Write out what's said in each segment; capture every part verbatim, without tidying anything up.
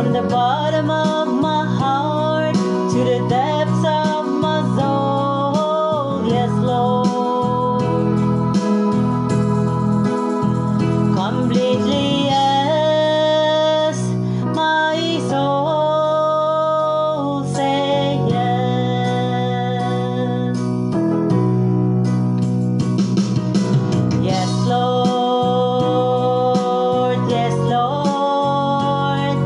From the bottom of my heart to the depths of my soul, yes, Lord. Completely, yes, my soul say yes. Yes, Lord, yes, Lord,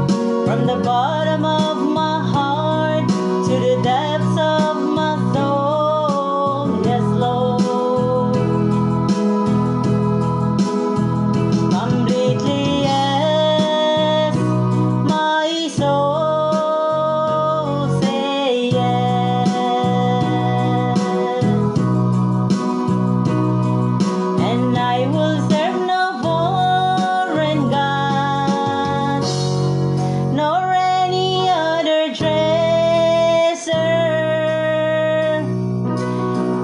from the bottom of my heart to the depths of my soul, yes, Lord. Completely, yes, my soul say yes. And I will serve no foreign god, nor any other treasure.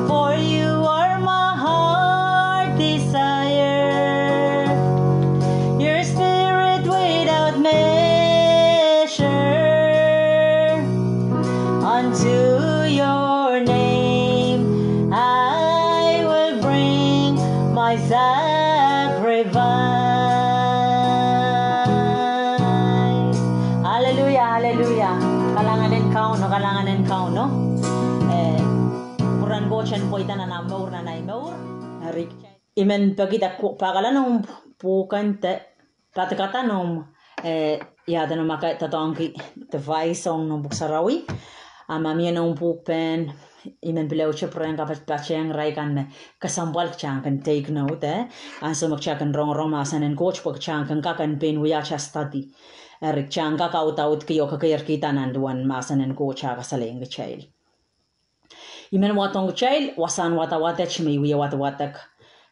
For you are my heart desire, your spirit without measure. Unto your name I will bring my sacrifice. Hallelujah, hallelujah. Kalahngan en Kauno, kalahngan en Kauno. Eh, kupwuren Koht en pweida nan ahmw mour, nan ahi mour. Eri I men pekihda pahkala noumw pwuhken de padikada noumw, eh, ia de noumw aka doadoahngki device ong noumw pwuhk sarawi. A ma mie noumw pwuhk pehn, I men pil ehute pwurehng kapatpatehng irail kan me kesempwal kitail en kin take note, eh. Ansou me kitail kin rongorong mahsen en Koht pwe kitail kin kak en pein wia atail study. Eri kitail kak audaudki oh kekeirkihda nan duwen mahsen en Koht a kasalehiong kitail. I men wadohng kitail wasahn wadawad wet me I wie wadawadek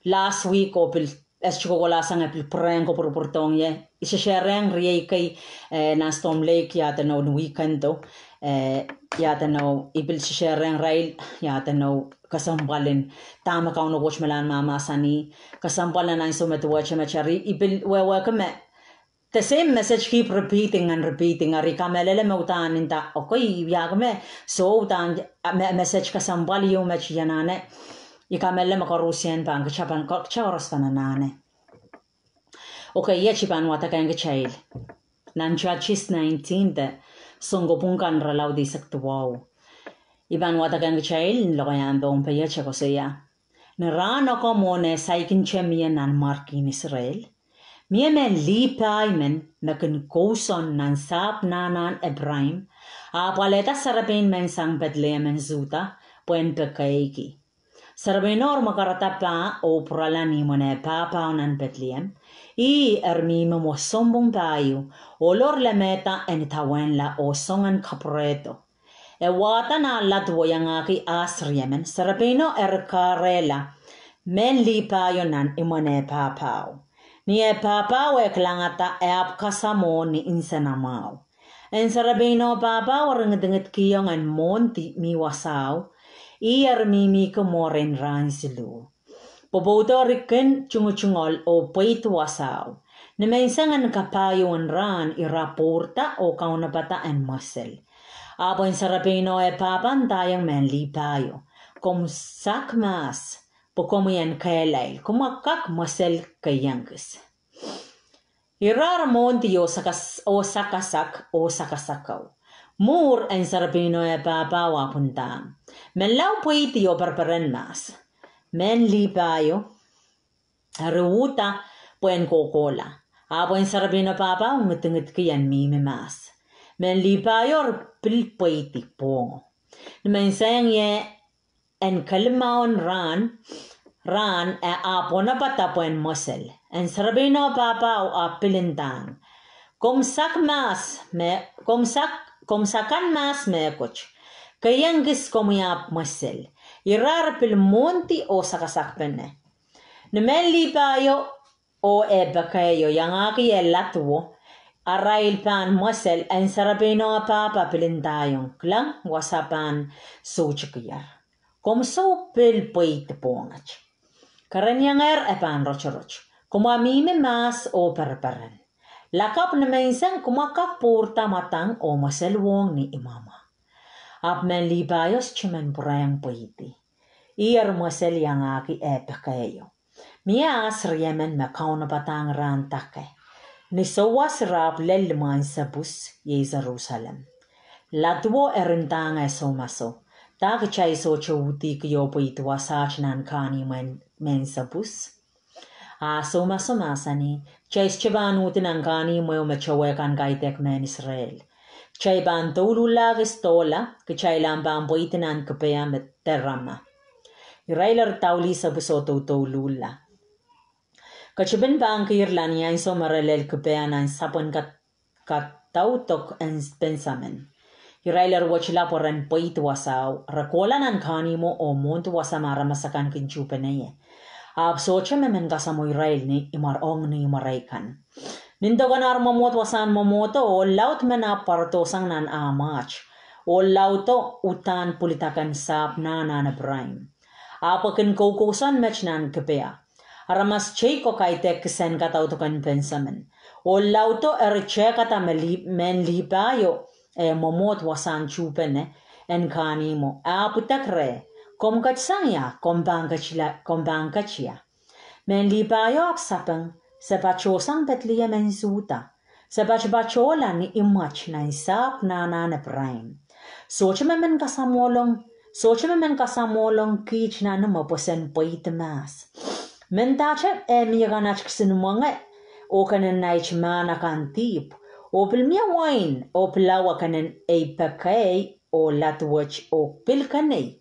last week oh pil, eh, I kokohla sang eh pil pwurehng kapwurpwurdohng ie. I sesehng riei kei, eh, nan Storm Lake ia de noumw weekend o, eh, ia de noumw I pil sesehng irail, ia de noumw kesempwal en dahme Kauno Koht me lahn mahmahsanih. Kesempwal nan ansou me duwehte me tari, I pil wehwehki me the same message keep repeating and repeating, eri I kamehlele me udahn nda, okay, I wiahki me, so udahn, ah, me, message kesempwal ieu me I anahne, I kamehlele me koarusie pahn, kitail pahn, kitail koaros pahn anahne. Okay, iet I pahn wadekehng kitail. Nan Judges nineteen de Sounkoapohng Kan irelaud eisek duwau. I pahn wadekehng kitail, lokaiahn pohn peiet e koasoia. Ni rahn oko mwohn eh saikinte mie nan mwarkien Israel, mie mehn Lihpai men me kin kousoan nan sahpw nahnahn Epraim, ahpw alehda serepein men sang Pedleem en Suhda, pwehn pekehki. Serepeino mwakarada pah oh pwurala ni imwen eh pahpao nan Pedleem, ih eri mihmi mwo sounpwong pahieu, ohl lemehda en idawehnla oh songen kapwurehdo. E wahda nah laduwo iangahki ahs riemen, serepeino eri kahrehla mehn Lihpaio nan imwen eh pahpao. Ni eh pahpao eh kilangada, e ahpw kasamwo ni nsenamwahu. En serepeino pahpao eri ngidingidkihong en mwohndi mi wasao, ih eri mihmihki mwurin rahn siluh. Pwopwoudo eri kin tungotungoal oh pweidi wasao. Ni menseng en kapahieu en rahn ira pwourda oh kaunopada en mwesel. Ahpw en serepeino eh pahpa ndaiong mehn Lihpaio, komw sak mahs, pwe komwi en kehlail, komw kak mwesel keiengkis. Ira mwohndi oh sakas-, oh sakasak, oh sakasakau. Mwuhr en serepeino eh pahpao ahpw ndahng, menlau pweidi oh pereperen mahs. Mehn Lihpaio eri uhda pwehn kohkohla. Ahpw en serepeino pahpao ngidingidki en mihmi mahs. Mehn Lihpaio eri pil pweidi pwohngo. Ni menseng ie en kelimau en rahn, rahn e ahpw onopada pwehn mwesel. En serepeino pahpao ahpw pil ndahng, komw sak mahs me, komw sak, komw sakan mahs mehkot. Keiengkis komwi ahpw mwesel. Ira pil mwohndi oh sakasakpene. Ni mehn Lihpaio oh eh pekeio iangahki eh laduwo arail pahn mwesel, en serepeino pahpa pil ndaiong, kilang, wasa pahn soutukier. Komw sou pil pweidi pwohnget. Kereniengehr e pahn rotorot. Komwa mihmi mahs oh pereperen. Lakapw ni menseng kumwa kak pwurda mwadang oh mwesel wong ni imwamwa. Ahpw mehn Lihpaio sohte men pwurehng pweidi. Ih eri mwesel iangahki eh pekeio. Mie ahs riemen me kaunopadahng rahn dake. Ni souwas ira ahpw lel limwahn Sepus, iei Serusalem. Laduo eri ndahng eh soumaso, Dah kitail sohte uhdihki oh pweidi wasaht nan kahnimwen mehn Sepus? A soumaso mahsanih, Kitail sohte pahn uhdi nan kahnimw ehu me towe kan kaidehk mehn Israel. Kitail pahn douluhla kis dohla, kitail ahpw pahn pweidi nan Kipea me de Rama. Irail eri daulih Sepus oh doudouluhla. Ketipin pahn kihrla ni ansou me re lel Kipea nan sapwen ka- kadaudok en Pensamin. Irail eri wetila pwe ren pweidi wasao, re kohla nan kahnimwo oh mwohndi wasa me aramas akan kin tuhpene ie. Ahpw sohte me men kasamwo irail ni imwar- ong ni imwarei kan. Nin dok en ar mwomwohd wasahn mwomwohdo, ohl laud men ahpw pwarodohsang nan ah mwaht. Ohl laudo uhdahn pwilidaken sahpw nah nan Epraim. Ahpw e kin koukousoan met nan Kipea. Aramas teikan kaidehk kisehn kadaudok en Pensamin. Ohl laudo eri tehkada me Li- mehn Lihpaio eh mwomwohd wasahn tuhpene en kahnimwo, e ahpw idek reh, Komw ketsang ia? Komw pahn ket- komw pahn ket ia? Mehn Lihpaio ahpw sapeng, Se patohsang Pedlehem en Suhda. Se patohla ni imwet nan sahpw nah nan Epraim. Sohte me men kasamwohlong- sohte me men kasamwohlong kiht nan imwe pwe sen pweidi mahs. Mendahte eh mie kan at kisin mwenge oh kenen nait mahn akan dihp, oh pil mie wain oh pilawa kenen ei pekehi oh lad wet oh pil kenei.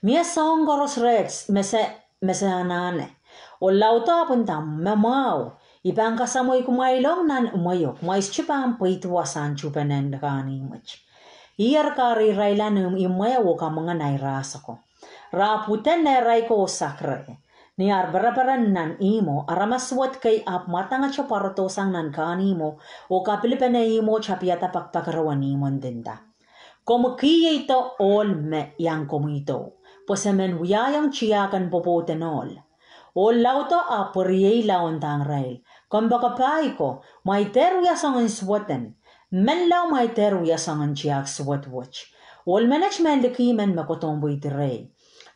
Mie soahng koaros reht me se- me se anahne. Ohl laudo ahpw nda, Me mwahu, I pahn kasamwoikumwailong nan imweio, kumwail sohte pahn pweidi wasahn tuhpene en kahnimw wet. Ih eri kahreirailla ni imwe oh kamwenge nei rahs ako. Re ahpw uhdahn nehrail ko oh sak reh. Ni ar pereperen nan ihmwo, aramas suwed kei ahpw mwadangete pwarodohsang nan kahnimwo oh kapilipene ihmwo, tapiada pakapakereu en ihmwo, ndinda, Komw kieido ohl me iang komwido, pwe se men wiahiong tiahk en pwopwoud en ohl. Ohl laudo ahpw pwerieila oh ndahng irail, Komw poakepahi ko, kumwail dehr wia soangen suwed en. Menlau kumwail dehr wia soangen tiahk suwed wet. Ohl menet men likih men me kohdohn pweidi rehi.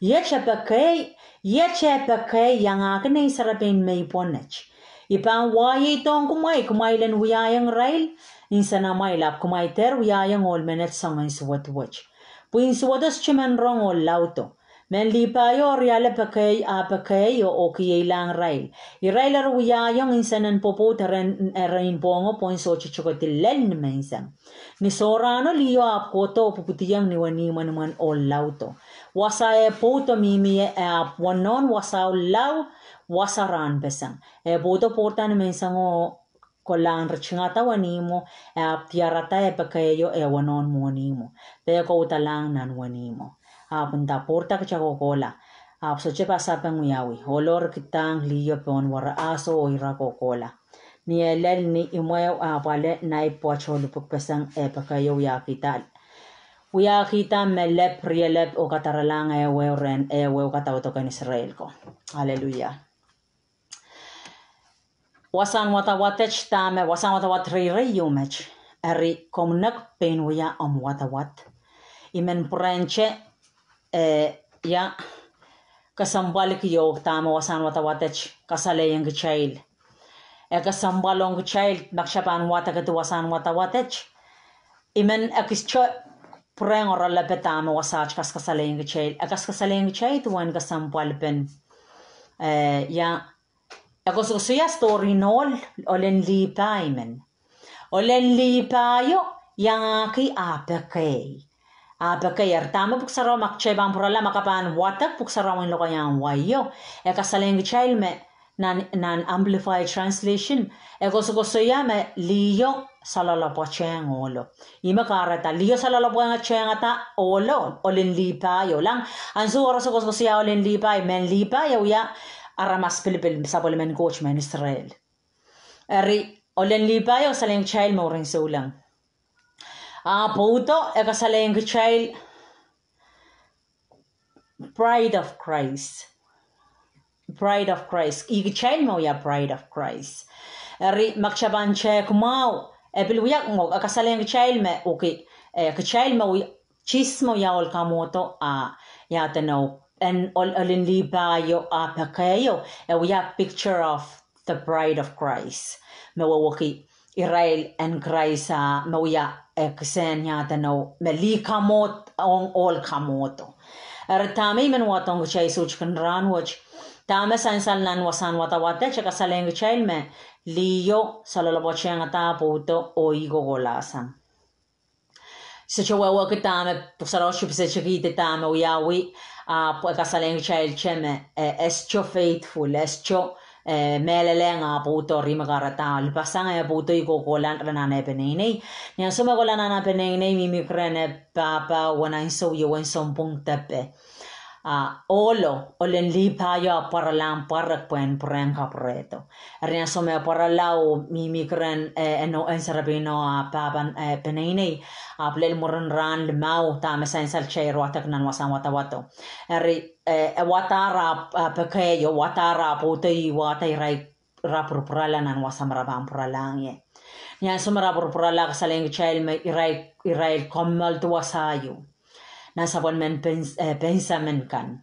Iet e pekehi- iet e pekehi iangahki nei serepein meipwonet. I pahn wahiedohng kumwail, kumwail en wiahiong irail nsenamwail, ahpw kumwail dehr wiahiong ohl menet soangen suwed wet. Pwihn suwedo sohte men rong ohl laudo. Mehn Lihpaio eri ale pekehi- ah pekehi oh kiheilang irail. Irail eri wiahiong nsenen pwopwoud erein- erein pwohngo pwon sohte tokedi lel ni menseng. Ni sohrahno liho ahpw kohdo pwupwidiong ni wenihmw en imwen ohl laudo. Wasa eh pwoudo mihmi ie, e ahpw wonohn wasao lao wasa rahnpeseng. Eh pwoudo pwourda ni menseng oh kolahng ritingada wenihmwo, e ahpw diarada eh pekeio eh wonohn mwohnihmwo, peh koudalahng nan wenihmwo. Ahpw nda, Pwourda kitail kohkohla. Ahpw sohte pasapeng wiawi. Ohlo eri kidahng liho pohn were ahso oh ira kohkohla. Ni e lel ni imwehu ahpw ale nai pwoat oh lipwukpeseng eh pekeio wiahkihda- wiahkihda me lep, rielep oh kadaralahng ehuehu rehn ehuehu kadaudok en Israel ko. Aleluia. Wasahn wadawad et dahme, wasahn wadawad reirei ieu met. Eri komw nek pein wia omw wadawad. I men pwurehngte, eh, ia, kesempwalki oh dahme wasahn wadawad et kasalehiong kitail. E kesempwal ong kitail ma kitail pahn wadekdi wasahn wadawad et. I men ekiste pwurehng oaralape dahme wasaht kaskasalehiong kitail. E kaskasalehiong kitail duwen kesempwalpen, eh, ia, e koasokoasoia story en ohl, ohl en Lihpai men. Ohl en Lihpaio iangahki ah pekehi. Ah pekehi, eri dahme Pwuhk Sarawi, ma kitail pahn pwurala, ma ke pahn wadek Pwuhk Sarawi en lokaiahn wai o, e kasalehiong kitail me nan, nan Amplified Translation, e koasokoasoia me liho saloalopwetehng ohlo. Ih me kahrehda liho saloalopwetehngada ohlo, ohl en Lihpaio. Lang, ansou koaros e koasokoasoia ohl en Lihpai, mehn Lihpai e wia aramas pilipil, sapwellimen Koht mehn Israel. Eri, ohl en Lihpaio kasalehiong kitail mouren souleng. Ah pwoudo e kasalehiong kitail bride of Christ. Bride of Christ. Ih kitail me wia bride of Christ. Eri ma kitail pahn tehk mwahu, e pil wia, e kasalehiong kitail me, okay, eh, kitail me wia, Sises me wia ohl kamwohdo, a, ia edeno, en ohl, ohl en lih pahieu, a pekeo, e wia picture of the bride of Christ. Me wehwehki irail en Krais, a, me wia, eh, kisehn ia edeno, me lih kamwohd ong ohl kamwohdo. Eri dahme I men wadohng kitail soutik en rahn wet, dahme sansal nan wasahn wadawad e kasalehiong kitail me, liho, saloalopwoat tehngada pwoudo, oh ih kohkohlahsang. Sohte wehwehki dahme, pwuhk sarawio pil sohte kihdi dahme wiawi, a, pwe kasalehiong kitail te me, eh, e sohte faithful, e sohte, eh, mehlelehng ah pwoudo, eri me kahrehda lipasang eh pwoudo, ih kohkohlahng, kohla nan eh peneinei. Ni ansou me kohla nan ah peneinei, mihmi kiren eh pahpa, wen ansou, wen sounpwong depe. A, ohlo, ohl en lih pahieu a pwaralahng pwarek pwehn pwurehng kapwurehdo. Eri ni ansou me pwarala oh mihmi kiren, eh, en, en serepeino ah pahpa, eh, peneinei, a pil lel mwurin rahn limau, dahme sansal kitail wadek nan wasahn wadawado. Eri, eh, e wadahr ah, ah, pekeo, wadahr ah pwoudo, ih wahda irail, ira pwurpwurala nan wasa me ira pahn pwuralahng ie. Ni ansou me ira pwurpwurala, kasalehiong kitail me irail, irail kommoaldi wasao nan sapwellimen Pen-, eh, Pensamin kan.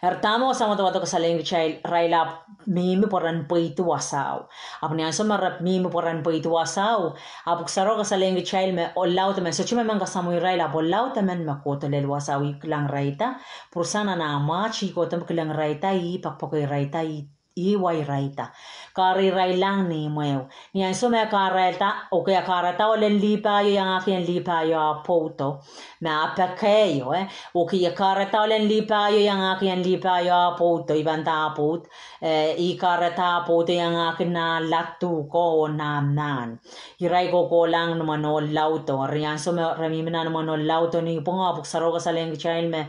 Eri dahme wasahn wadawado kasalehiong kitail, irail ahpw mihmi pwe ren pweidi wasao. Ahpw ni ansou me re mihmi pwe ren pweidi wasao, ahpw pwuhk sarawio kasalehiong kitail me ohl laud emen, sohte me men kasamwo irail, ahpw ohl laud emen me kohdo lel wasao, ih kilang irailda, pwurasang nan ah mwahte, ih kohdo me kilang irailda, ih poakpoake irailda, ih, ih wa irailda. Kahre iraillahng ni imweo. Ni ansou me e kahrehda, okay, e kahrehda ohl en lih pahieu iangahki en lih pahieu ah pwoudo, me a pekeo, eh. Okay, e kahrehda ohl en lih pahieu iangahki en lih pahieu ah pwoudo, I pahn nda ah pwoud, eh, ih kahrehda ah pwoudo iangahki nah laduko oh nah mahn. Irail kohkohlahng nimwen ohl laudo. Eri ni ansou me re mihmi nan nimwen ohl laudo, ni pwongo, pwuhk sarawio kasalehiong kitail me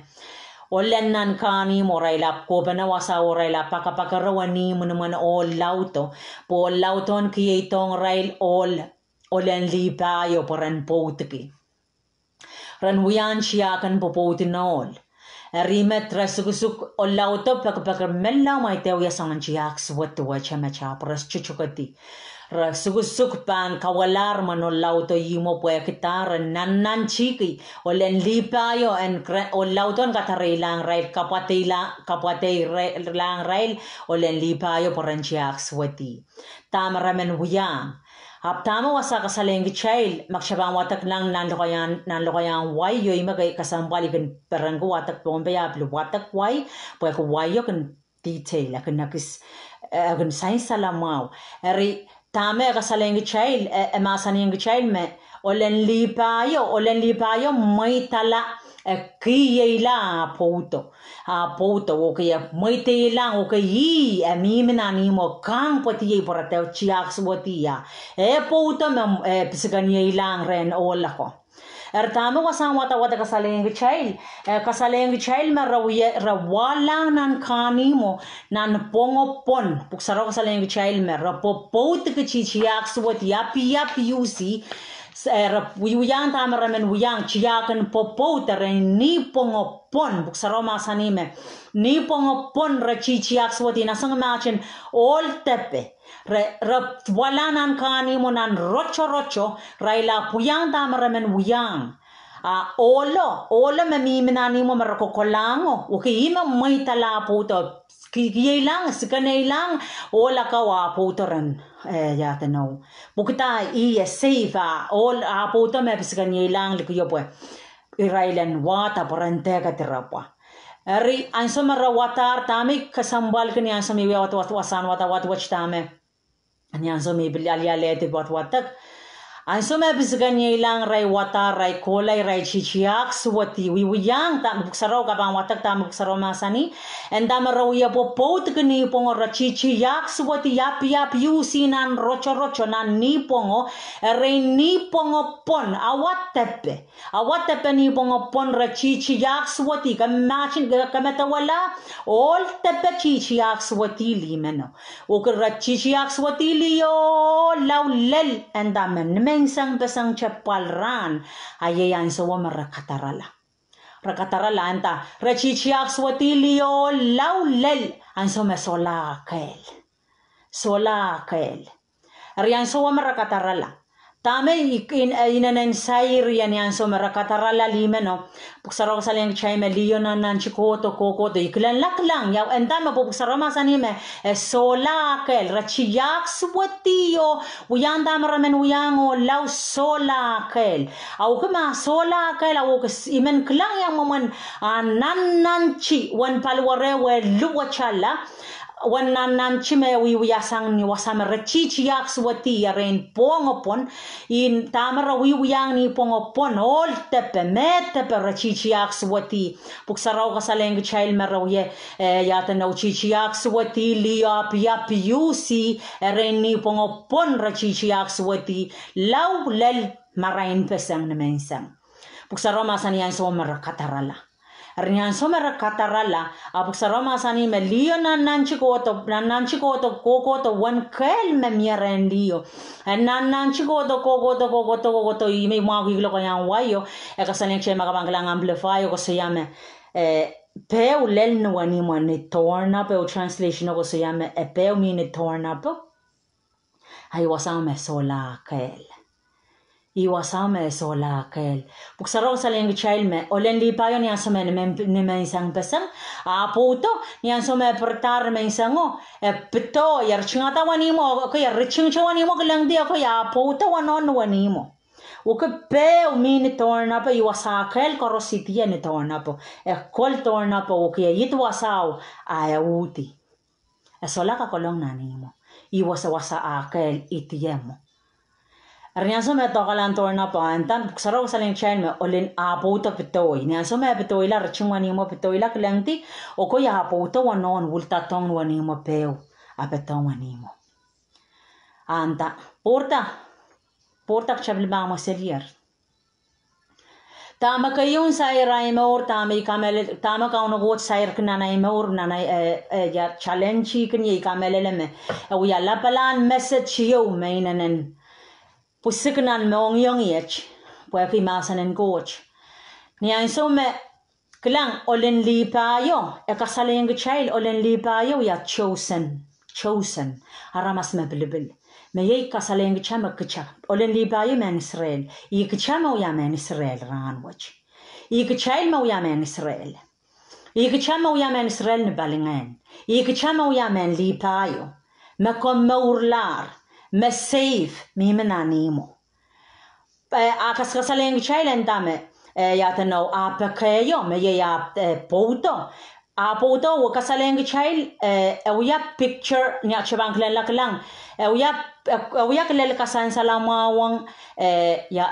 ohl en nan kahnihmwo, irail ahpw kohpene wasao, irail ahpw pakapakere wenihmw nimwen ohl laudo, pwe ohl laudo en kieidohng irail ohl, ohl en lih pahieu pwe ren pwoudki. Ren wiahn tiahk en pwopwoudin ohl. Eri met re suksuk, ohl laudo pekipeki menlau ma e dehr wia soangen tiahk suwed duwehte met, ahpw re sohte tokedi. Re suksuk pahn kawelahr mwohn ohl laudo ihmwo pwehki dah, re nannantihki ohl en lih pahieu en kre-, ohl laudo en kadarelahng irail, kapwadeila-, kapwadeilahng irail ohl en lih pahieu pwe ren tiahk suwedih. Dahme re men wiahiong. Ahpw dahme wasa kasalehiong kitail, ma kitail pahn wadek nan, nan lokaiahn, nan lokaiahn wai, ih me ke kesempwal I kin perenki wadek Pohnpei, ahpw pil wadek wai, pwehki waio kin detail, e kin ekis, eh, e kin sansal mwahu. Eri dahme e kasalehiong kitail, eh, e mahsanihong kitail me ohl en lih pahieu, ohl en lih pahieu mweidala, eh, kihieila ah pwoudo. Ah pwoudo, okay, e mweidalahng, okay, ih, e mihmi nan ihmwo, kang pwediei pwe re dehr tiahk suwedih. Eh pwoudo me, eh, pisikenieilahng rehn ohl ako. Eri dahme wasahn wadawad kasalehiong kitail, eh, kasalehiong kitail me re wie-, re wahlahng nan kahnihmwo, nan pwongopwon, pwuhk sarawio kasalehiong kitail me re pwopwoudki titiahk suwedih, apiapiusi, eh, re wiwiahng dahme re men wiahng, tiahk en pwopwoud, eri ni pwongopwon, pwuhk sarawio mahsanih me ni pwongopwon re titiahk suwedih, nan soangen mahsen ohl depe. Re, re wahlahng nan kahnihmwo nan rotoroto, irail ahpw wiahng dahme re men wiahng. A ohlo, ohlo me mihmi nan ihmwo me re kohkohlahngo, okay, ih me mweidala ah pwoudo, ki-, kihieilahng, sikeneilahng ohl ako ah pwoudo ren, eh, ia edeno, pwukida ih e safe, a ohl ah pwoudo me pisikenieilahng likio pwe irail en wahda pwe ren dehkedi rapwa. Eri ansou me re wadahr, dahme I kesempwalki ni ansou me I wia wad-, wad-, wasahn wadawad wet, dahme ni ansou me I pil alialehdi wadwadek, ansou me pisikenieilahng irail wadahr, irail kohla, irail titiahk suwedih, wiwiahng dahme pwuhk sarawio, ke pahn wadek dahme pwuhk sarawio mahsanih, e nda me re wie pwopwoudki ni pwongo, re titiahk suwedih, apiapiusi nan rotoroto, nan ni pwongo, eri ni pwongopwon, awa depe. Awa depe ni pwongopwon re titiahk suwedih, ke mahsen, ke, ke medewehla, ohl depe titiahk suwedih lih meno. Okay, re titiahk suwedih lih oh lao lel, e nda me nimenseng peseng tepwal rahn, a iei ansouo me re kadarala. Re kadarala, e nda, re titiahk suwedih lih oh lao lel, ansou me sohla kehl. Sohla ah kehl. Eri ansou me re kadarala. Dahme i, in, eh, inenen sair ien ansou me re kadarala lih meno. Pwuhk Sarawi kasalehiong kitail me liho nannanti kohdo, kohkohdo, I kilenla kilang, ia, e nda me pwe Pwuhk Sarawi mahsanih me, eh, sohla ah kehl, re tiahk suwedih oh, wiahda me re men wiahiong oh lao sohla ah kehl. Ahpw ke ma sohla ah kehl, ahpw ke s-, I men kilang ia mwomwen, ah, nannanti, wen paliwere we luwetala, wen nannanti me wiwiasang ni wasa me re titiahk suwedih erein pwongopwon, in dahme re wiwiahiong ni pwongopwon, ohl depe, me depe re titiahk suwedih. Pwuhk Sarawi kasalehiong kitail me re wie, eh, ia edeno titiahk suwedih, liho apiapiusi, erein ni pwongopwon re titiahk suwedih, lao lel marain peseng ni menseng. Pwuhk Sarawi mahsanih ansou me re kadarala. Eri ni ansou me re kadarala, a Pwuhk Sarawi mahsanih me liho nannanti kohdo, nannanti kohdo, kohkohdo wen kehl me mie rehn liho. E nannanti kohdo, kohkohdo, kohkohdo, kohkohdo, ih me I mwahukihla kohieng wai o, e kasalehiong kitail me ke pahn kilang Amplify o koasoia me, eh, peho lel ni wenihmwo ni Tornap o translation o koasoia me, eh, peho mi ni Tornap o. A ih wasao me sohla ah kehl. Ih wasao me sohla ah kehl. Pwuhk Sarawi kasalehiong kitail me, ohlen Lihpai o ni ansou me ni men, ni menseng peseng, ah pwoudo, ni ansou me piradahr ni menseng o, e pedohi, e ritingada wenihmwo, okei, e ritingete wenihmwo kilengdi, okei, ah pwoudo wenihmwo. Uhk peho mi ni Tornap o, ih wasa ah kehl koaros idie ni Tornap o. E kol Tornap o, okei, e id wasao, a e uhdi. E sohla kakolong nan ihmwo. Ih wasa wasa ah kehl idie mwo. Eri ni ansou me doadoahk en Tornap o, a nda, Pwuhk Sarawi kasalehiong kitail me, ohlen ah pwoudo pedohi. Ni ansou me pedohla, riting wenihmwo pedohla kilengdi, okei, ah pwoudo wenihmwo, wuldadohng wenihmwo peho, a pedohng wenihmwo. A nda, pwurda, pwurda kitail pil pahn mweselier. Dahme keieun sair ei mour, dahme I kamehlele, dahme Kauno Koht sairki nan ei mour, nan ei, eh, eh, ia challenge kin, I kamehlele me e wia lapalahn message ieu me inenen pwisik nan mohngiongiet, pwehki mahsen en Koht. Ni ansou me kilang, ohlen Lihpai o, e kasalehiong kitail, ohlen Lihpai o ia chosen, chosen, aramas me pilipil. Me iei kasalehiong kitail me kitail, ohlen Lihpai o mehn Israel. Ih kitail me wia mehn Israel rahnwet. Ih kitail me wia mehn Israel. Ih kitail me wia mehn Israel ni palingehn. Ih kitail me wia mehn Lihpai o, me komourlahr, me save, mihmi nan ihmwo. Eh, a kas, kasalehiong kitail e nda me, eh, ia edeno, ah pekeho, me iei ah, eh, pwoudo. Ah pwoudo, e kasalehiong kitail, eh, e wia picture, ni a kitail pahn kilenla kilang. E wia, eh, e wia kilel kasansal mwahu ong, eh, ia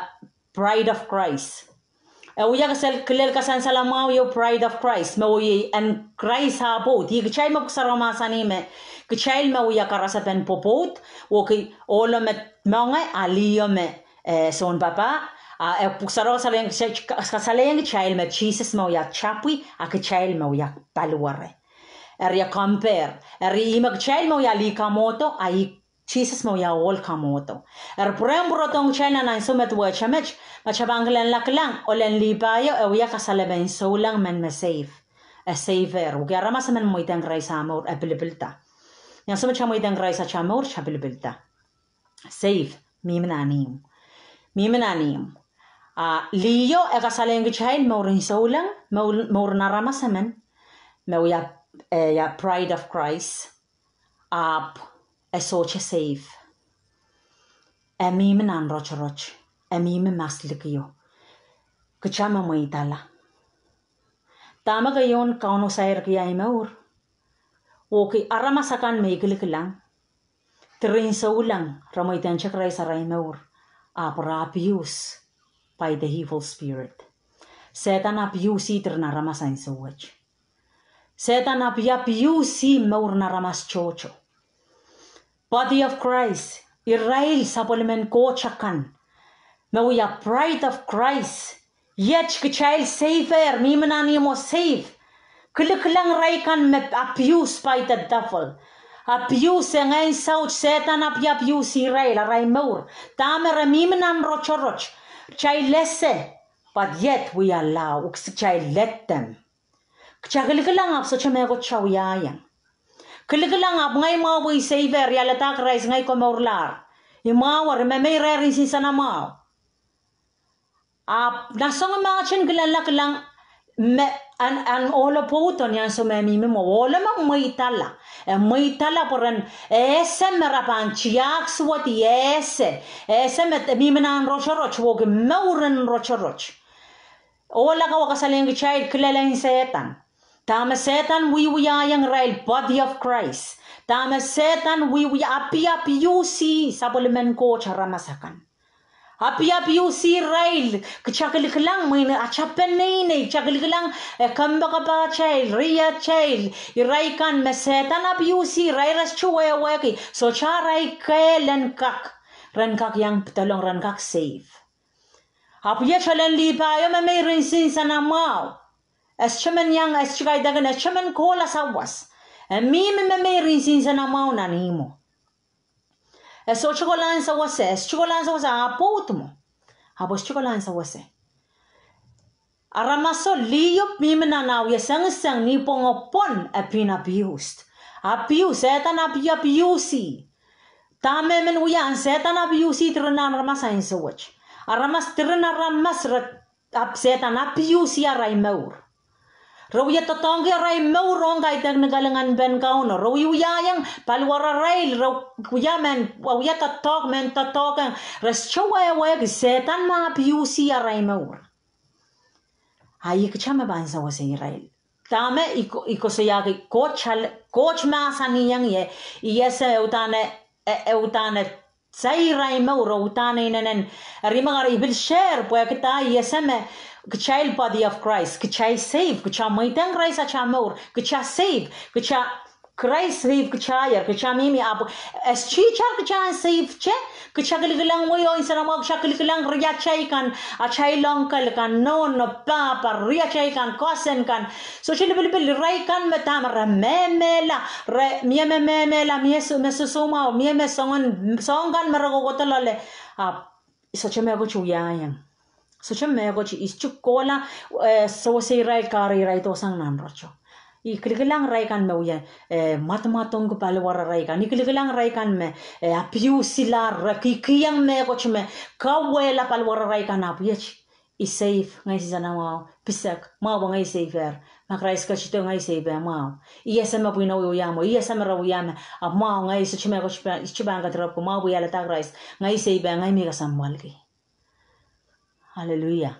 Bride of Christ. E wia kasal-, kilel kasansal mwahu ieu Bride of Christ, me wia en Krais ah pwoud. Ih kitail me Pwuhk Sarawi mahsanih me, kitail me wia karasepen pwopwoud, wehwehki ohlo me moange, a liho me, eh, sounpapah, a, eh, Pwuhk Sarawi kasalehiong, kasalehiong kitail me Sises me wia tapwi, a kitail me wia paliwere. Eri e compare. Eri ih me kitail me wia lih kamwohdo, a ih Sises me wia ohl kamwohdo. Eri pwurehng pwurodohng kitail nan ansou me duwehte met, ma kitail pahn kilenla kilang, ohlen Lihpai o, e wia kasalepen souleng men me save. E save-er. Wehwehki aramas emen mweidehng Krais ah mour, e pilipilda. Ni ansou me kitail mweidehng Krais atail mour, kitail pilipilda. Save, mihmi nan ihmw. Mihmi nan ihmw. A liho e kasalehiong kitail mouren souleng, mour, mouren aramas emen. Me wia, eh, ia Bride of Christ. Ahpw e sohte save. E mihmi nan rotorot. E mihmi maslikio. Kitail me mweidala. Dahme keieun Kauno sairki ei mour. Wehwehki aramas akan me I kilikilang. Diren souleng, re mweidehngete Krais arail mour, ahpw re abuse by the evil spirit. Sehdan abuse-i diren aramas ansou wet. Sehdan api-, abuse-i mouren aramas tohto. Body of Christ, irail sapwellimen Koht akan, me wia Bride of Christ, iet kitail save-er, mihmi nan ihmwo save. Kilikilang irail kan me abuse by the devil. Abuse, e ngehn saut, Sehdan api-, abuse irail, arail mour. Dahme re mihmi nan rotorot, kitail ese, but yet we allow, kitail let them. Kitail kilikilang ahpw sohte mehkot kitail wiahiong. Kilikilang ahpw ngehi mwahu pwe I save-er, I alehda Krais, ngehi komourlahr. I mwahu, eri memeirehri nsenamwahu. Ahpw nan soangen mahsen kilanla kilang me, an, an ohlo pwoudo ni ansou me mihmi mwo, ohlo me mweidala. E mweidala pwe ren ese me re pahn tiahk suwed, ese, ese me mihmi nan rotorot, wehwehki mouren rotorot. Ohla ko kasalehiong kitail kilelen Sehdan. Dahme Sehdan wiewiahiong irail body of Christ. Dahme Sehdan wiewia, api, apiusi sapwellimen Koht aramas akan. Api, apiusi irail, kita kilikilang mwein ata peneinei, kita kilikilang, eh, kompoakepahtail, riatail, irail kan me Sehdan apiusi irail, re sohte wehwehki, sohte arail kehl en kak, ren kak iang pedolong, ren kak save. Ahpw iet elen Lipaio, memeir nsenamwahu. E sohte men iang, e sohte kaidehkin, e sohte men kohla sawas. E mihmi memeir nsenamwahu nan ihmwo. E sohte kolahng sawase, e sohte kolahng sawase, ahpw pwoud mwo. Ahpw e sohte kolahng sawase. Aramaso liho mihmi nan ah wie sengiseng ni pwongopwon e pin abused. Abuse, Sehdan api, apiusi. Dahme men wia, Sehdan apiusi diren aramas ansou wet. Aramas, diren aramas re, ahpw Sehdan apiusi arail mour. Re wie doadoahngki arail mour ong kaidehk ni kalinganpen Kauno. Re wiewiahiong paliwararail, re wia mehn, wia doadoahk, mehn doadoahk, re sohte wehwehki Sehdan me apiusi arail mour. A ih kita me pahn sawase irail. Dahme I ko, I koasoiahki Koht, Koht mahsanihong ie, I ese e uhdahn, e, e uhdahn sair arail mour, e uhdahn inenen. Eri ma kar I pil share pwehki dah, I ese me kitail body of Christ, kitail save, kita mweidohng Krais ata mour, kita save, kita Krais save kitail, kita mihmi ahpw, e sohte itar kita en save te, kita kilikilang wei oh nsenamwahu, kita kilikilang riatail kan, atail uncle kan, nohno, pahpa, riatail kan, cousin kan, sohte lipilipil, irail kan me dahme re mehmehla, re mie me mehmehla, mie su, me sosoumwahu, mie me soangen, soahng kan me re kohkohdo loale, ahpw sohte mehkot wiahiong. Sohte mehkot, I sohte kohla, eh, sawase irail kahre irail dohsang nan roto. I kilikilang irail kan me wia, eh, mwadmwadongki paliwararail kan. I kilikilang irail kan me, eh, abuselahr, re kihkihong mehkot me kauwehla paliwararail kan, ahpw iet I save, ngehi nsenamwahu, pisek, mwahu pwe ngehi save-er. Ma Krais ketido, ngehi save-er, mwahu. I ese me pwihno wia mwo, I ese me re wia me, ahpw mwahu, ngehi sohte mehkot, I sohte pahn kedirepwki, mwahu pwe I alehda Krais, ngehi save-er, ngehi mie kesempwalki. Aleluia.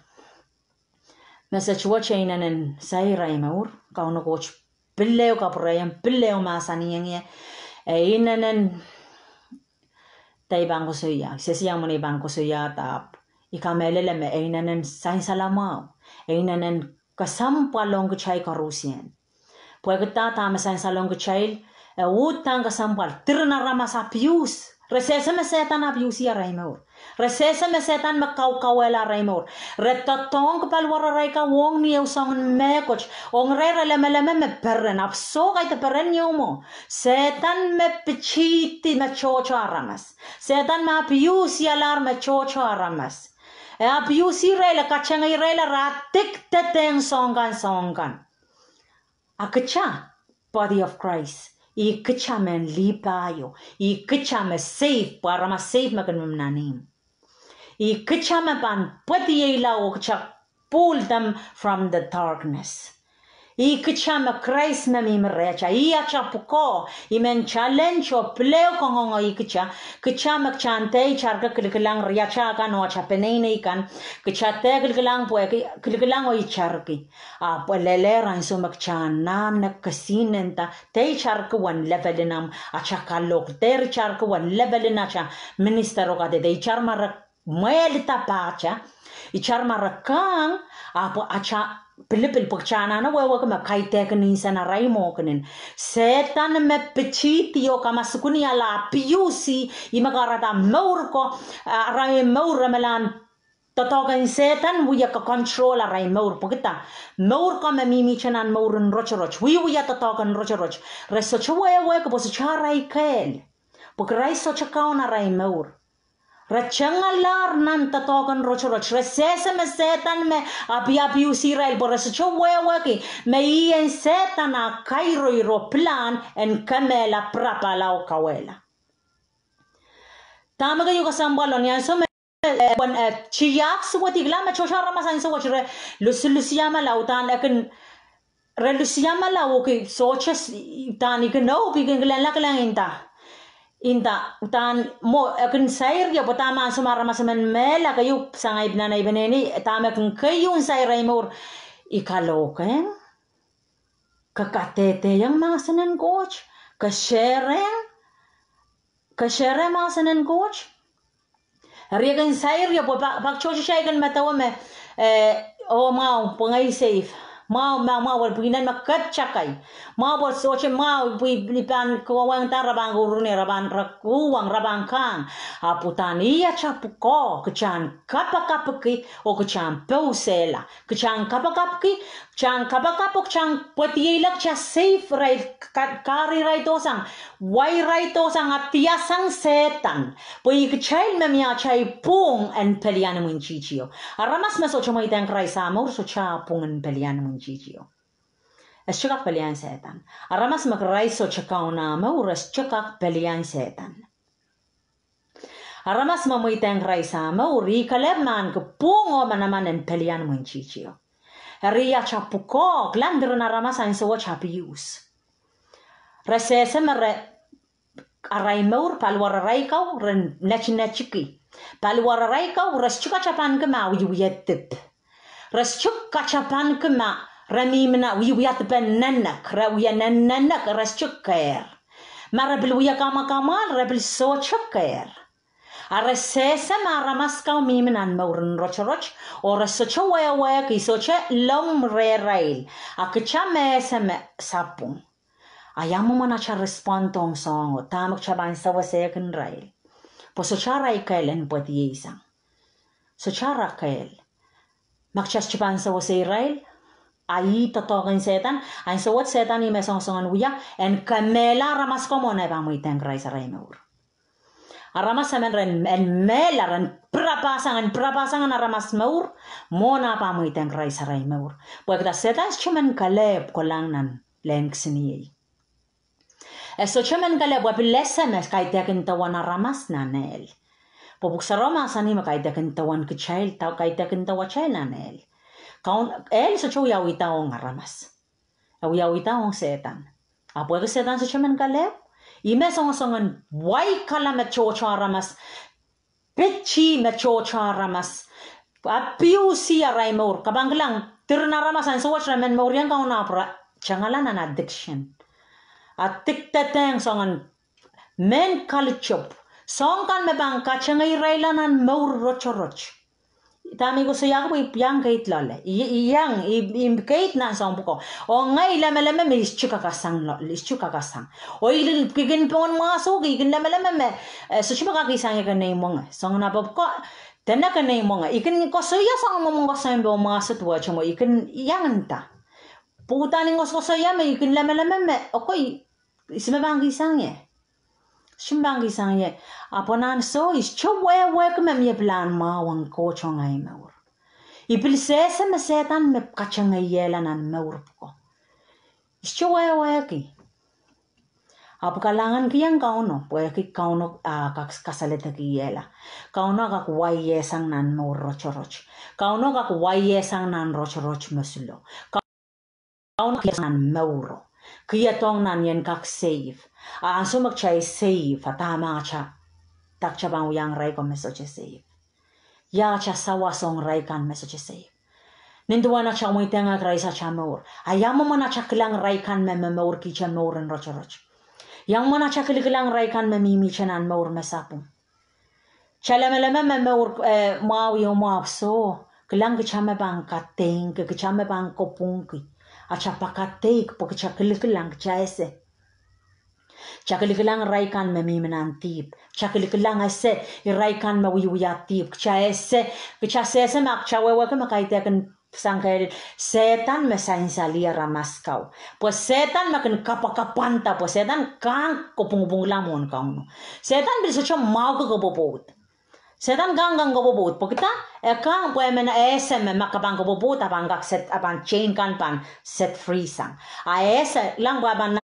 Message wet e inenen sair arail mour, Kauno Koht pil ehu kapwurehiong, pil ehu mahsanihong ie, e inenen, dah I pahn koasoia, sehse ia mwomwen I pahn koasoia, dah I kamehlele me e inenen sansal mwahu, e inenen kesempwal ong kitail koarusie. Pwehki dah, dahme sansal ong kitail, e uhdahn kesempwal, diren aramas abuse. Re sehse me Sehdan abuse arail mour. Re sehse me Sehdan me kaukauwehla arail mour. Re doadoahngki paliwararail kan ong ni ehu soangen mehkot. Ong irail re lemeleme me peren, ahpw soh, kaidehn peren ieu mwo. Sehdan me pitihdi me tohto aramas. Sehdan me abuse-lahr me tohto aramas. E abuse irail, e katengehirail, re addicted ong soahng kan, soahng kan. A kita, body of Christ, ih kita mehn Lipaio, ih kita me save, pwe aramas save me kin mihmi nan ihmw. Ih kita me pahn pwediehla oh kita pull them from the darkness. Ih kita me Krais me mihmi rehta, ih ata pwukoa, I men challenge oh pil ehu kangoange ih kita, kita me kita dehr itarki kilikilang riatail kan oh ata peneinei kan, kita dehr kilikilang pwehki, kilikilang oh itarki. Ahpw e lelehr ansou me kita anahne kesihnenda, dehr itarki uwen levelin ahmw, ata kalohk, dehr itarki uwen levelin ata minister oh kadehde, itar ma re mwehlda pahta, itar ma re kahng, ahpw ata pilipil pwe kita anahne wehwehki me kaidehkin nsen arail mwo kin. Sehdan me pitihdi oh kamasukuhniala, abuse, ih me kahrehda mour ko, ah, arail mour re malahn doadoahk en Sehdan wie control arail mour, pwehki dah, mour ko me mihmihte nan mouren rotorot, wiewia doadoahk en rotorot, re sohte wehwehki pwe sohte arail kehl, pwe Krais sohte kaun arail mour. Re tengalahr nan doadoahk en rotorot. Re sehse me Sehdan me apiapiusi irail pwe re sohte wehwehki me ih en Sehdan ah kairoir oh pilahn en kemehla, pirapala oh kauwehla. Dahme keieu kesempwal, ni ansou me, eh, pwehn, eh, tiahk suwedihla me tohto aramas ansou wet re lusilusiamala, udahn e kin, re lusiamala, oh ki sohte s-, udahn I kin, oh ki kin kilenla kilang nda, nda, udahn mwo e kin sair ie pwe dahme ansou me aramas emen mehla, keieu sang ei peneinei, dahme kin keieu sair ei mour, I kalohkehng, ke kadehdehiong mahsen en Koht, ke sharehiong, ke share mahsen en Koht. Eri e kin sair ie pwe pak, pak tohtohte I kin medewe me, eh, oh mwahu, pwe ngehi safe. Mwahu, mwahu, mwahu, pwe pwihn en me keptakai. Mwahu, pwe sohte mwahu, pwe I pahn kohwengda, re pahn kuhruhnie, re pahn, re uhwong, re pahn kahng. Ahpw udahn ih atail pwukoa, kitail en kapakapki oh kitail en pousehla. Kitail en kapakapki, kitail en kapakap oh kitail en pwediehla kitail safe irail, ka-, kahrehda irail dohsang, wai irail dohsang, ah diasang Sehdan. Pwe ih kitail me mie atail pwung en pelian imwintihtio. Aramas me sohte mweidehng Krais ah mour sohte ah pwung en pelian imwintihtio. E sohte kak pelian Sehdan. Aramas me Krais sohte kaun ah mour, e sohte kak pelian Sehdan. Aramas me mweidehng Krais ah mour, ih kelehpw me ahneki pwung oh manaman en pelian imwintihtio. Eri atail pwukoa, kilang, diren aramas ansou wet abuse. Re sehse me re, arail mour, paliwar arail ko, re netinetiki. Paliwar arail ko, re sohte katapanki ma wiewia dihp. Re sohte katapanki ma re mihmi nan wiewia dipen nenek, re wia nen-, nenek, re sohte kehr. Ma re pil wia kamwakamwahl, re pil sohte kehr. A re sehse me aramas ko mihmi nan mour en rotorot, oh re sohte wehwehki, sohte lom rehrail, a kitail me ese me sapwung. A ia mwomwen atail respond ong soahngo, dahme kitail pahn sewesehkin irail? Pwe sohte arail kehl en pwediehsang. Sohte ara kehl. Ma kitail sohte pahn sewese irail, a ih doadoahk en Sehdan, ansou wet Sehdan ih me songosong en wia, en kemehla aramas ko mwohn ei pahn mweidehng Krais arail mour. Aramas emen ren, en mehla, ren pirapasang, en pirapasang en aramas mour, mwohn ah pahn mweidehng Krais arail mour. Pwehki dah? Sehdan sohte men kelehpw kolang nan lehn kisiniei. E sohte men kelehpw, e pil ese me kaidehkin dewen aramas nan ehl. Pwe Pwuhk Sarawi mahsanih me kaidehkin dewen kitail, da-, kaidehkin dewatail nan ehl. Kaun, ehl sohte wiawihda ong aramas. E wiawihda ong Sehdan. A pwehki Sehdan sohte men kelehpw, ih me songosong en waikala me tohto aramas, piti me tohto aramas, abuse arail mour. Ke pahn kilang, diren aramas ansou wet re men mour iang Kauno ahpw re tengala nan addiction. Addicted ehng soangen mehn kalitopw. Soahng kan me pahn katengehirailla nan mour rotorot. Dahme I koasoiahki pwe I iang keid loale. I, I iang, I, I keid nan soahng pwukoa. Oh ngehi lemeleme me I sohte kak sang lo-, I sohte kak sang. Oh I kin, I kin pwungen mwahsuhki, I kin lemeleme me, eh, sohte me kak sang ie kenei mwenge. Soangen apwal pwukoa, dene kenei mwenge. I kin koasoia soangen mwomwen koasoiong pwe mwahsuhte wet mwo, I kin iang nda. Pwe udahn I koasokoasoia me I kin lemeleme me, okay, I sohte me pahn kihsang ie. Sohte me pahn kihsang ie. Ahpw nan ansou I sohte wehwehki me mie pilahn mwahu en Koht ong ei mour. I pil sehse me Sehdan me katengeiehla nan mour pwukoa. I sohte wehwehki. Ahpw kalahngan kihong Kauno, pwehki Kauno, ah, kak kasaledekiehla. Kauno kak waiesang nan mour rotorot. Kauno kak waiesang nan rotorot mosulo. Kauno kak waiesang nan mouro. Kihong nan ien kak save. A ansou me kitail save, a dahme atail, dah kitail pahn wiahiong irail ko me sohte save? Ia atail sawas ong irail kan me sohte save? Nin duwen atail mweidehng Krais atail mour, a ia mwomwen atail kilang irail kan me momourkihte mour en rotorot? Ia mwomwen atail kilikilang irail kan me mihmihte nan mour me sapwung? Kitail lemeleme me mour, eh, mwahu ieu mwahu, soh. Kilang, kitail me pahn kadeik, kitail me pahn kopwungki. Atail pakadeik pwe kitail kilikilang, kitail ese. Kitail kilikilang irail kan me mihmi nan dihp. Kitail kilikilang, ese irail kan me wiewia dihp. Kitail ese, kitail sehse ma kitail wehwehki me kaidehkin sang kehl, Sehdan me sansalehr aramas ko. Pwe Sehdan me kin kapwakapwanda, pwe Sehdan kahng kopwungpwungla mwohn Kauno. Sehdan pil sohte mwahuki kopwopwoud. Sehdan kang kang kopwopwoud, pwekida, e kang pwe men e ese me ma ke pahn kopwopwoud, a pahn kak set, a pahn chain kan pahn set free sang. A e ese, kilang pwe a pahn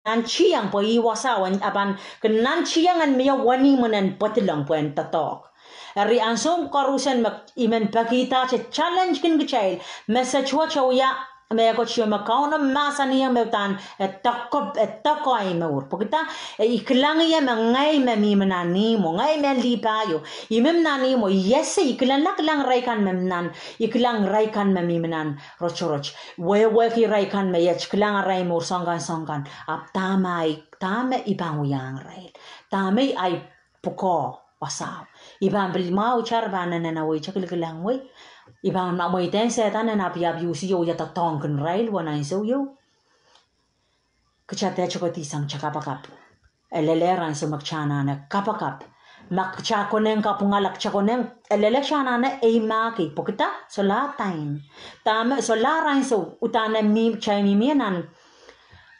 nantihong pwe ih wasao, a pahn kin nantihong en mie wenihmw en pwedilong pwe en doadoahk. Eri ansou koaruhsie me I men pekihda te challenge kin kitail, message wet e wia, me e ketido me Kauno mahsanihong me uhdahn e doakohp, e doakohng mour. Pwekida, e I kilang ie me ngehi me mihmi nan ihmwo, ngehi me Lipaio. I mihmi nan ihmwo, I ese, I kilang, kilang irail kan me mihmi nan, I kilang irail kan me mihmi nan rotorot. Wehwehki irail kan me iet kilang arail mour soangen kan soangen kan. Ahpw dahme ahi, dahme I pahn wiahiong irail. Dahme ahi pwukoa wasao. I pahn pil mwahu itar pahn nennenewei te kilikilang wei. I pahn mweidehng Sehdan en abiabiusi oh ia doadoahngkin irail wen ansou ieu. Kitail dehr tokedihsang te kapakap. E lelehr ansou me kitail anahne kapakap. Ma kitail konehng kapwungala, kitail konehng, e lelehr kitail anahne eimahki, pwekida, solahr time. Dahme, solahr ansou, uhdahn e mih, kitail mihmi nan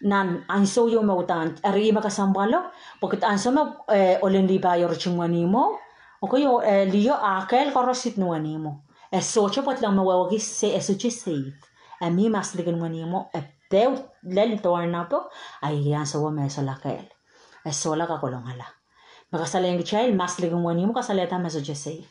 nan ansou ieu me uhdahn, eri ih me kesempwalo, pwekida ansou me, eh, ohl en Lipaio riting wenihmwo, okay, oh, eh, Lio a kehl koaros sid ni wenihmwo. E sohte pwedilong me wehwehki se, e sohte safe. E mih mas likin wenihmwo, e dehr lel doarnapo, a ih ansou me e sohla kehl. E sohla kakolongala. Me kasalehiong kitail, mas likin wenihmwo kasalehda me sohte safe.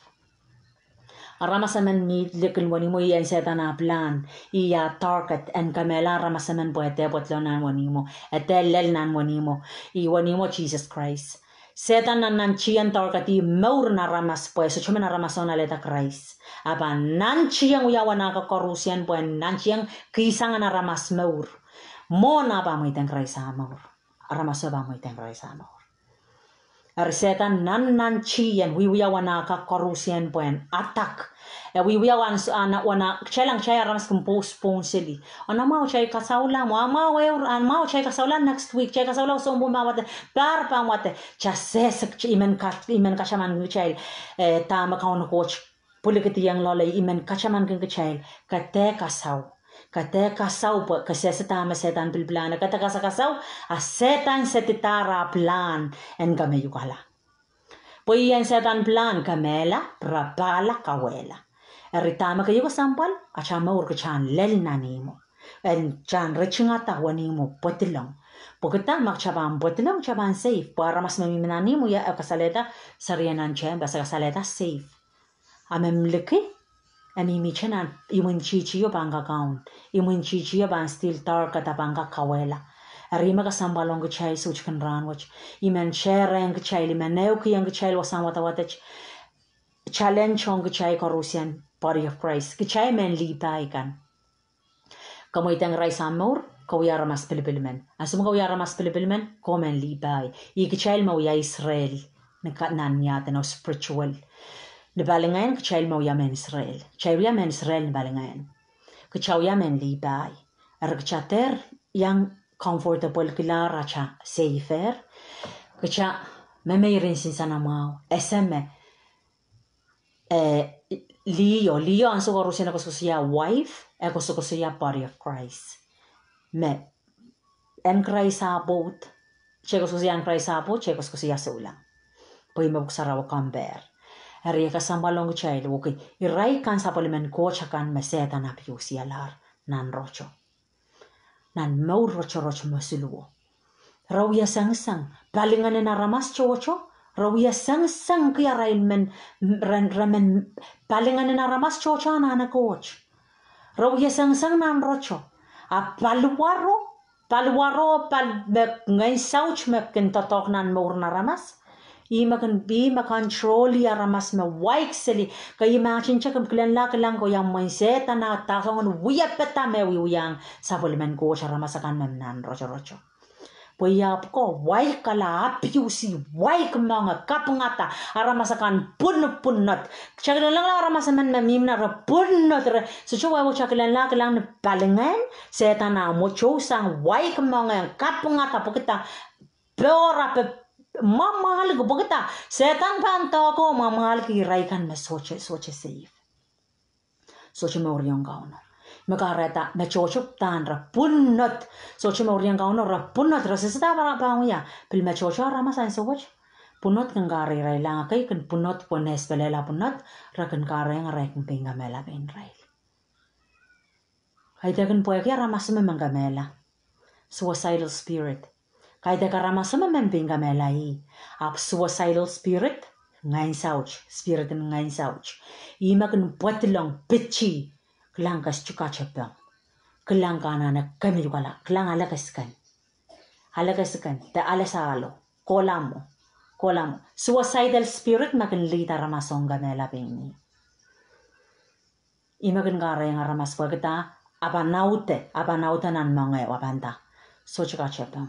Aramas emen mih likin wenihmwo, ih en Sehdan ah plan, ih ah target, en kemehla aramas emen pwe e dehr pwedilong nan wenihmwo, e dehr lel nan wenihmwo, ih wenihmwo Sises Krais. Sehdan nan nantihong target ih mour en aramas pwe sohte men aramas ong alehda Krais. A pahn nantihong wiawi en ah kak koaruhsie pwe nantihong kihsang en aramas mour. Mwohn ah pahn mweidehng Krais ah mour. Aramas e pahn mweidehng Krais ah mour. Eri Sehdan nan nantihong wiewia wen ah kak koaruhsie pwehn attack. E wiewia wen ah, wen ah, kitail lang kitail aramas kin postpone seli. Ana mwahu kitail kasaula mwo, a mwahu ehu, a mwahu kitail kasaula next week, kitail kasaula sounpwong pahn wade, pahr pahn wade. Kitail sehse, I men ka, I men kataman kitail, eh, dahme Kauno Koht pwilikihdiong loale, I men kataman kin kitail, ke dehr kasau. Ke dehr kasau pwe ke sehse dahme Sehdan pilipilahng, ke dehr kasakasau, a Sehdan setidahr ah plan en kemeiukala. Pwe ih en Sehdan plan kemehla, rapahla, kauwehla. Eri dahme keieu kesempwal, atail mour kitail en lel nan ihmwo. En kitail en ritingada wenihmwo pwedilong. Pwekida ma kitail pahn pwedilong, kitail pahn safe. Pwe aramas me mihmi nan ihmwo, ia e kasalehda, serien nan tempe, e kasalehda safe. A me mih liki, e mihmihte nan imwintihti o pahn kak kaun. Imwintihti o pahn still target a pahn kak kauwehla. Eri ih me kesempwal ong kitail sohte kin rahnwet. I men shareong kitail, I men ehukihong kitail wasahn wadawad wet. Challenge ong kitail koaruhsie, body of Christ. Kitail mehn Lipai kan. Ke mweidehng Krais ah mour, ke wia aramas pilipil men. Ansou me ke wia aramas pilipil men, ke mehn Lipai. Ih kitail me wia Israel, ni ka, nan ni ahdeno spiritual. Ni palingehn kitail me wia mehn Israel. Kitail wia mehn Israel ni palingehn. Kitail wia mehn Lipai. Eri kitail dehr iang comfortable kilahr atail safe er. Kitail memeir nsensuwed mwahu. Ese me eh, Leo, Leo ansou koaruhsie e koasokoasoia wife, e koasokoasoia body of Christ. Me, en Krais ah pwoud, kitail koasokoasoia en Krais ah pwoud, kitail koasokoasoia souleng. Pwe ih me pwuhk sarawi compare. Eri e kesempwal ong kitail, okay, irail kan sapwellimen Koht akan me Sehdan abuse-ialahr nan rohto. Nan mour rotorot me siluh. Re wia sengiseng, palingehnen aramas tohto, re wia sengisengki arail men, re, re men palingehnen aramas tohto anahne Koht. Re wia sengiseng nan rohto. A paliwaro, paliwaro, pal, me ngehn saut me kin doadoahk nan mour en aramas. Ih me kin, ih me control-i aramas me waik seli. Ke imagine-te, ke kilenla kilang koia mwein Sehdan ah doadoahngkin wiepe da me wiewiahng sapwellimen Koht aramas akan me nan rotorot. Pwe ih ahpw ko waikala, abuse-i, waik moange, kapingada, aramas akan pwunopwunod. Kitail kilenla kilang aramas emen me mihmi nan re pwunod, re, sohte wehwe kitail kilenla kilang ni palingehn, Sehdan ah mwohtou sang waik moange, kapingada, pwekida, pehrape, mwamwahliki, pwekida Sehdan pahn doahke mwamwahliki irail kan me sohte, sohte safe. Sohte mouriong Kauno. Me kahrehda, me tohto uhdahn re pwunod. Sohte mouriong Kauno, re pwunod, re sehse dahme pahn wia. Pil me tohto aramas ansou wet. Pwunod kin kahrehiong irail, a kei kin pwunod pwe nurse pelehla pwunod, re kin kahrehiong irail kin pein kemehla pein irail. Kaidehkin pwehki aramas emen men kemehla. Suicidal spirit. Kaidehk aramas emen men pein kemehla ih. Ahpw suicidal spirit, ngehn saut, spirit en ngehn saut. Ih me kin pwadilong, pity, kilang kasukuhlahte pwong. Kilang ke anahne kemehla, kilang ale kesiken. Ale kesiken, de ale sahlo, kohla mwo, kohla mwo. Suicidal spirit me kin lead aramas ong kemehla pein ih. Ih me kin kahrehiong aramas pwehki dah, a pahn aude, a pahn aude nan moange, a pahn dah, sohte kate pwong.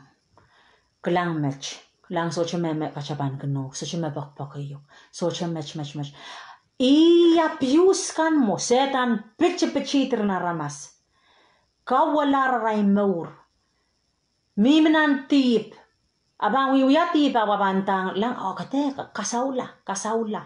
Kilang met, kilang sohte me, me kate pahn kin uhk, sohte me poakpoak iuk, sohte met, met, met. Ih abuse kan mwo, Sehdan pitipiti diren aramas. Kauwehla arail mour. Mihmi nan dihp. A pahn wiewia dihp, a pahn dang, lang, oh, kede, kasaula, kasaula.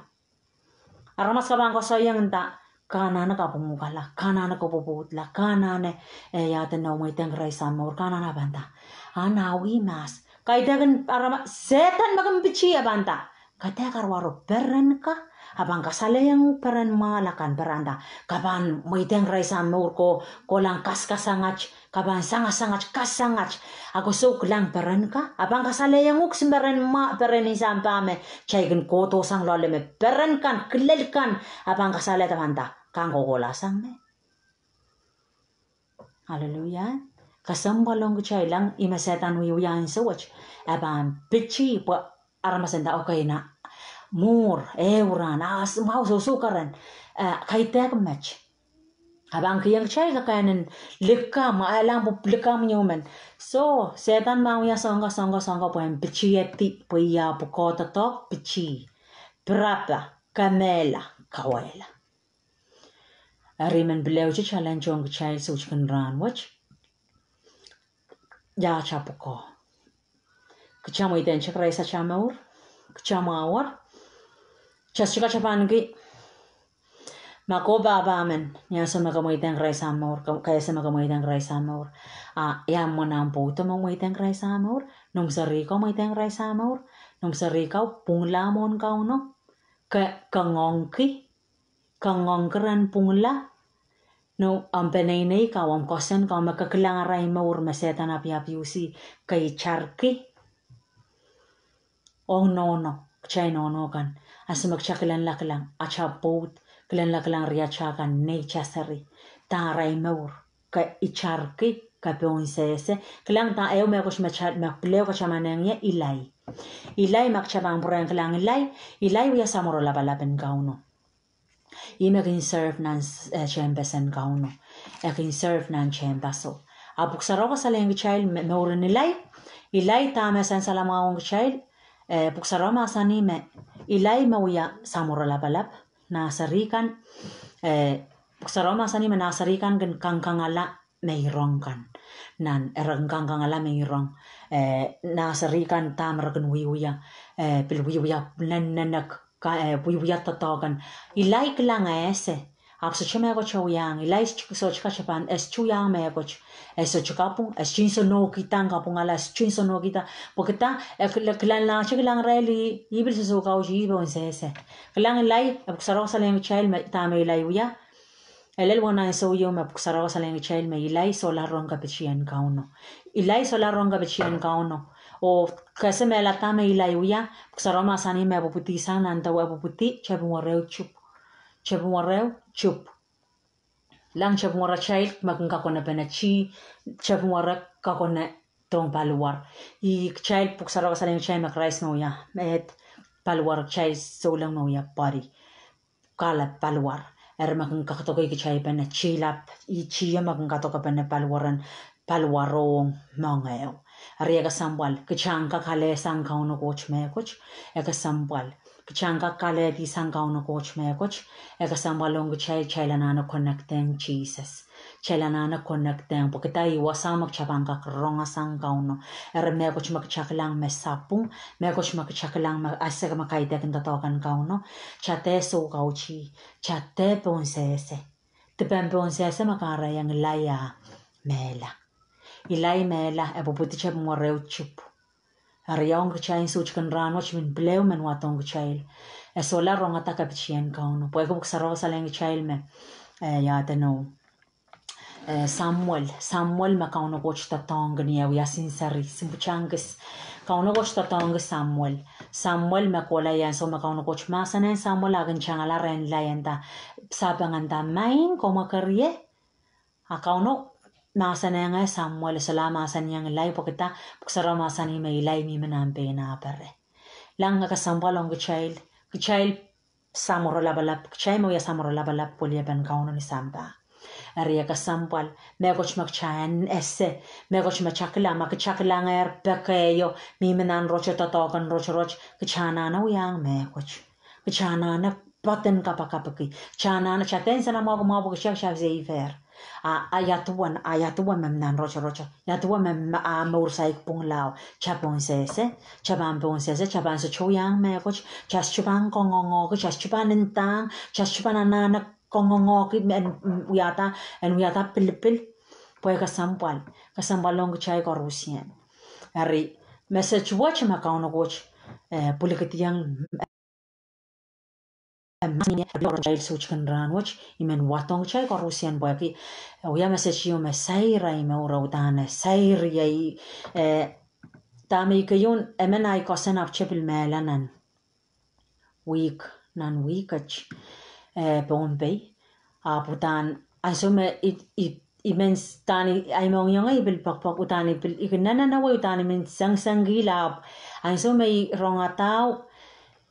Aramas ke pahn koasoiong dah, ke anahne kapwungukala, ke anahne kopwopwoudla, ke anahne, eh, ia de noumw, mweidehng Krais omw mour, ke anahne, a pahn dah, a na wia mahs. Kaidehkin aramas, Sehdan me kin piti, a pahn dah, kede karuwaru peren ka, a pahn kasalehiong uhk peren mwahl akan, peren dah, ke pahn mweidehng Krais omw mour, ko, kohla kaskasangah, ke pahn sangasangat, kasangat, a ke sou kilang peren ka, a pahn kasalehiong uhk peren mwahl, peren sampah me, kitail kin kohdohsang loale me, peren kan, kilel kan, a pahn kasalehda pahn dah, ke kohkohla sang me. Hallelujah. Kesempwal ong kitail, lang, ih me Sehdan wiewia ansou wet. A pahn piti pwe aramas en dah, okay, na, mour, ehu rahn, a, mwahu, sohso keren, eh, kaidehk met. A pahn kihong kitail kakain en likamw, a lang pwe likamw ieu men. So, Sehdan me wia soang ka, soang ka, soang ka pwe en pitihedi, pwe ih pwukoa doadoahk, piti, pirapa, kemehla, kauwehla. Eri I men pil ehu challenge ong kitail soutik en rahn wet. Ia atail pwukoa? Kitail mweidehng Krais atail mour, kitail mwahuwar, kitail sohte kak pahn ki, ma ko pahpa men, ni ansou me ke mweidehng Krais omw mour, ke, ke ese me ke mweidehng Krais omw mour. A ia mwomwen omw pwoudo me mweidehng Krais omw mour, noumw seri ko mweidehng Krais omw mour, noumw seri ko pwungla mwohn Kauno, ke, ke ngoangki, ke ngoangki ren pwungla, noumw peneinei ko, omw koasoandi ko, me ke kilang arail mour me Sehdan abiabiusi, ke itarki. Ong nohno, kitail nohno kan, ansou me kitail kilanla kilang atail pwoud, kilanla kilang riatail kan, nei atail seri, dah arail mour, ke itarki, ke pohnsehse, kilang dah ehu mehkot me kitail, me pil ehu katamanehng ie, Ilai. Ilai me kitail pahn pwurehng kilang Ilai, Ilai wia samworo lapalap en Kauno. Ih me kin serve nan, eh, tehnpas en Kauno. E kin serve nan tehnpaso. A Pwuhk Sarawi kasalehiong kitail me, mouren Ilai. Ilai dahme sansalamwahu ong kitail, eh, Pwuhk Sarawi mahsanih me Ilai me wia samworo lapalap, nah seri kan, eh, Pwuhk Sarawi mahsanih me nah seri kan kin kangkangala meirong kan. Nan, ira kin kangkangala meirong, eh, nah seri kan dahme ira kin wiewia, eh, pil wiewia nennenek, ka, eh, wiewia doadoahk kan. Ilai kilang ese, ahpw sohte mehkot e wiahiong, Ilai sohte, sohte kak pahn, e sohte wiahiong mehkot, e sohte kapwung, e sohte nsenohkihda kapwungala, e sohte nsenohkihda, pwehki dah, e kila, kilanlahte kilang irail ih, ih pil sohso kauti, ih pohnsehse. Kilang Ilai, e Pwuhk Sarawi kasalehiong kitail me, dahme Ilai wia, e lel wahn ansou ieu me Pwuhk Sarawi kasalehiong kitail me Ilai solahr rong kapitien Kauno. Ilai solahr rong kapitien Kauno. Oh ke ese me lada me Ilai wia, Pwuhk Sarawi mahsanih me e pwupwudi sang nan dewe, e pwupwudi tepin wereu tube. Tepin wereu tube. Lang tepin were kitail me kin kakonepene ti, tepin were kakone dohng paliwar. Ih kitail Pwuhk Sarawi kasalehiong kitail me Krais me wia, me paliwar, kitail souleng me wia body. Kahlap, paliwar. Eri me kin kadokei kitail pene tilap, ih tiho me kin kadokepene paliwar en, paliwarohng moangehu. Eri e kesempwal, kitail en kak alehsang Kauno Koht mehkot, e kesempwal. Kitail en kak alehdi sang Kauno Koht mehkot, e kesempwal ong kitail, kitail anahne connectehng Sises. Kitail anahne connectehng, pwehki dah ih wasa me kitail pahn kak rongosang Kauno. Eri mehkot me kitail kilang me sapwung, mehkot me kitail kilang me ese me kaidehkin doadoahk en Kauno, kitail dehr sou kauti, kitail dehr pohnsehse. Dipen pohnsehse me kahrehiong Ilai ah mehla. Ilai mehla, e pwupwudi tepin wereu tube. Eri ong kitail en suhtkihn rahnwet, men pil ehu men wadohng kitail. E sohla rongada kepitien Kauno. Pwehki Pwuhk Sarawi kasalehiong kitail me, eh, ia edeno, eh, Samuel, Samuel me Kauno Koht doadoahngki ni eh wia sinseri, simpwutanki. Kauno Koht doadoahngki Samuel. Samuel me kohla ansou me Kauno Koht mahsanihong Samuel ah kin tangala rehn Ilai, nda, sapeng nda, Maing, komw eker ie? A Kauno mahsanihong Samuel, e sohla mahsanihong Ilai pwehki dah? Pwuhk Sarawi mahsanih me Ilai mihmi nan pein ah pere. Iang kesempwal ong kitail, kitail samworo lapalap, kitail me wia samworo lapalap pwe liepen Kauno ni sampah. Eri e kesempwal, mehkot me kitail en ese, mehkot me kitail kilang, ma kitail kilangehr pekeo, mihmi nan rohtoh, doadoahk en rotorot, kitail anahne wiahiong mehkot. Kitail anahne poaden kapakapki. Kitail anahne, kitail dehr nsenamwahu kumwail pwe kitail, kitail seifer. A, a ia duwen, a ia duwen me nan rotorot. Ia duwen me, me ah mour saik pwunglaho. Kitail pohnsehse, kitail pahn pohnsehse, kitail pahn sohte wiahiong mehkot, kitail sohte pahn kangoange, kitail sohte pahn ndahng, kitail sohte pahn anahne kangoange, en, mm, wiahda, en wiahda pilipil. Pwe kesempwal, kesempwal ong kitail koarusie. Eri, message wet me Kauno Koht, eh, pwilikihdiong Em, mahsanih me, pil ong kitail suhtkihn rahnwet, I men wadohng kitail koarusie pwehki, eh, wia message ieu me sair ahi mour, uhdahn sair ie, eh, dahme I keieu, emen ahi cousin ahpw tepil mehla nan wihk, nan wihk et, eh, Pohnpei. Ahpw uhdahn, ansou me I, I, I men s-, uhdahn I, ahi mohngiong I pil poakpoak, uhdahn I pil, I kin nennenewei, uhdahn I men sengisengkihla ahpw ansou me I rongada,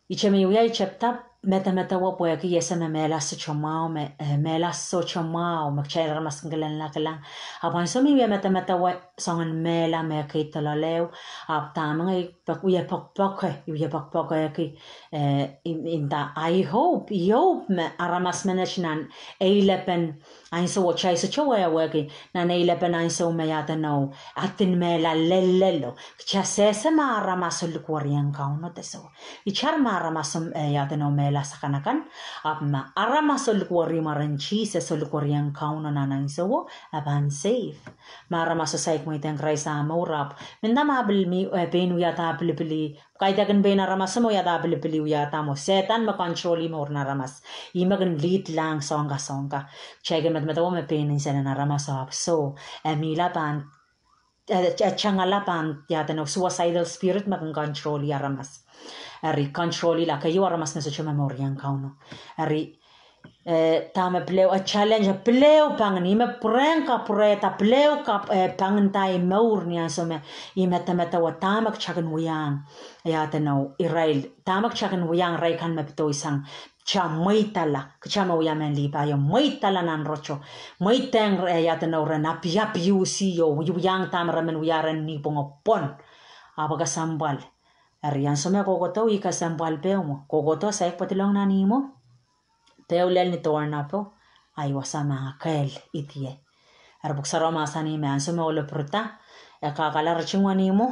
I tepda me I wia, I tepda medemedewe pwehki I ese me mehla sohte mwahu, me, eh, mehla sohte mwahu, me kitail aramas kin kilang, kilang. Ahpw ansou me I wia medemedewe soangen mehla me kei doaloale, ahpw dahme ngehi pek-, wia poakpoake, I wia poakpoakehki, eh, I, I nda, I hope, I hope me aramas menet nan eilepen ansou, oh kitail sohte wehwehki, nan eilepen ansou me ia edeno, adin mehla lellel o, kitail sehse me aramas oh likwerih ong Kauno de soh. Itar me aramas, eh, ia edeno mehla sakanakan, ahpw me aramas oh likwerih mwaren Sises oh likwerih ong Kauno nan ansou o, e pahn save. Me aramas oh saik mweidohng Krais ah mour ahpw, mehnda ma pil mi, eh, pein wiahda pilipil, kaidehkin pein aramas me wiahda pilipil wiahda mwo. Sehdan me control ih mour en aramas. Ih me kin lead lahng soahng ka soahng ka. Kitail kin medemedewe me pein insengen aramas ahpw soh. E mihla pahn, eh, eh, tangala pahn ia edeno suicidal spirit me kin control ih aramas. Eri control ih la keieu aramas me sohte me mour ong Kauno. Eri eh, dahme pil ehu, eh, challenge, eh, pil ehu pangin, ih me pwurehng kapwurehda, pil ehu kap-, eh, pangin da ih mour ni ansou me, ih medemedewe dahme kitail kin wiahiong, eh, ia edeno, irail, dahme kitail kin wiahiong irail kan me pedoisang, kitail mweidala, kitail me wia mehn Lipai o, mweidala nan rohtoh, mweidehng, eh, ia edeno ren api-, apiusi o, wiahiong dahme re men wia rehn nipwong o pwon. Ahpw kesempwal. Eri ansou me kohkohdo ih kesempwal peh mwo, kohkohdo saik pwadilong nan ihmwo. Peh lel ni doarnap o, ahi wasa me kehl idie. Eri Pwuhk Sarawi mahsanih me ansou me ohlo pirida, e kakala ritingwen ihmwo,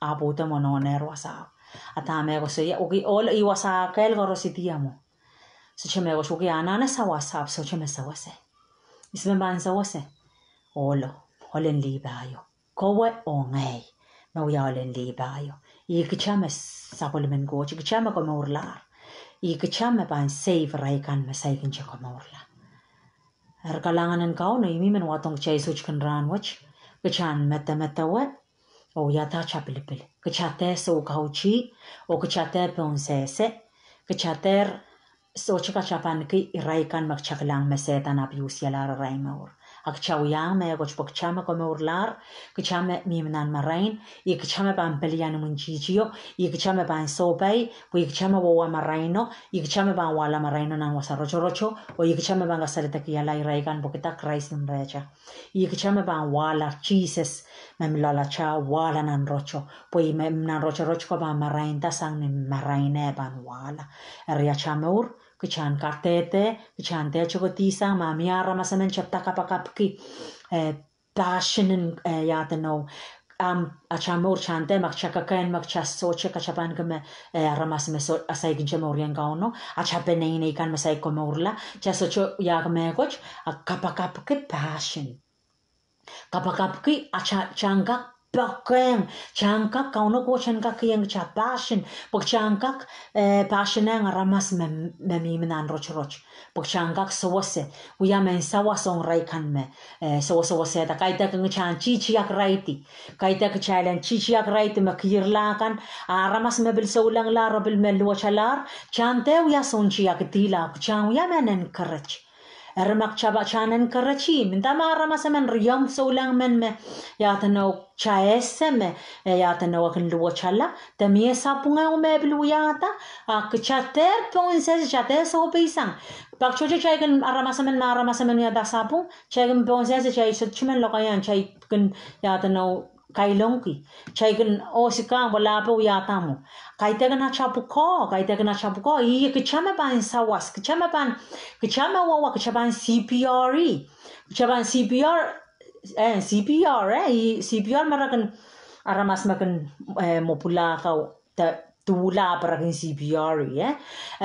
ahpw uhde mwo nohn ehr wasa. A dahme koasoia, wehwehki ohlo ih wasa kehl koaros idie mwo. Sohte me koasoia anahne sawas ahpw sohte me sawase. Ihs me pahn sawase? Ohlo, ohlen Lipai o. Kowe oh ngehi, me wia ohlen Lipai o. Ih kitail me sapwellimen Koht, ih kitail me komourlahr. Ih kitail me pahn save irail kan me saikinte komourla. Eri kalahngan en Kauno, ih me I men wadohng kitail suhtkin rahnwet, kitail en medemedewe, oh wiahda atail pilipil. Kitail dehr soukautih, oh kitail dehr pohnsehse, kitail dehr sohte katapanki irail kan me kitail kilang me Sehdan apiusialahr arail mour. A kitail wiahiong mehkot pwe kitail me komourlahr, kitail me mihmi nan marain, ih kitail me pahn pelian imwintihti o, ih kitail me pahn sohpai, pwe ih kitail me wahla maraino, ih kitail me pahn wahla maraino nan wasa rotorot o, oh ih kitail me pahn kasaledekihala irail kan pwehki da Krais mihmi rehtail. Ih kitail me pahn wahla Sises, me mi loalatail wahla nan rohtoh. Pwe ih me nan rotorot ko pahn marainda sang ni marain eh pahn wahla. Eri atail mour, kitail en kadehde, kitail en dehr tokedihsang, ma mie aramas emen tepda kapakapki, eh, passion en, eh, ia edeno, ahmw, atail mour kitail en dehr, ma kitail kak, ma kitail sohte katapanki me, eh, aramas me soh, a saikinte mour ong Kauno, atail peneinei kan me saik komourla, kitail sohte wiahki mehkot, a kapakapki passion. Kapakapki atail, kitail en kak poakehng, kitail en kak, Kauno Koht en kak kihong kitail passion, pwe kitail en kak, eh, passion ong aramas me, me mihmi nan rotorot. Pwe kitail en kak sewese, wia mehn sawas ong irail kan me, eh, sewesewesehda. Kaidehkin kitail en titiakiraildi. Kaidehkin kitail en titiakiraildi me kihrla kan, a aramas me pil soulengla, re pil me luwetalahr, kitail en dehr wia soun tiakidihla, kitail en wia mehn encourage. Eri ma kitail pahn encourage, mendahte ma aramas emen riomw souleng men me, ia duwen oh kitail ese me, eh, ia duwen oh e kin luwetala, de mie sapwung ehu me pil wiahda, a kitail dehr pohnsehse, kitail dehr sohpeisang. Pak tohto kitail kin aramas emen ma aramas emen wiahda sapwung, kitail kin pohnsehse, kitail sohte men lokaiahn, kitail kin ia duwen oh kailongki. Kitail kin, oh, sikarokpwala pwe wiahda mwo. Kaidehkin atail pwukoa, kaidehkin atail pwukoa, ih kitail me pahn sawas, kitail me pahn, kitail me wahwa, kitail pahn C P R-i. Kitail pahn C P R, eh, C P R, eh, ih C P R me re kin, aramas me kin, eh, mwopwulahka, de duhla pwe re kin C P R-i, eh.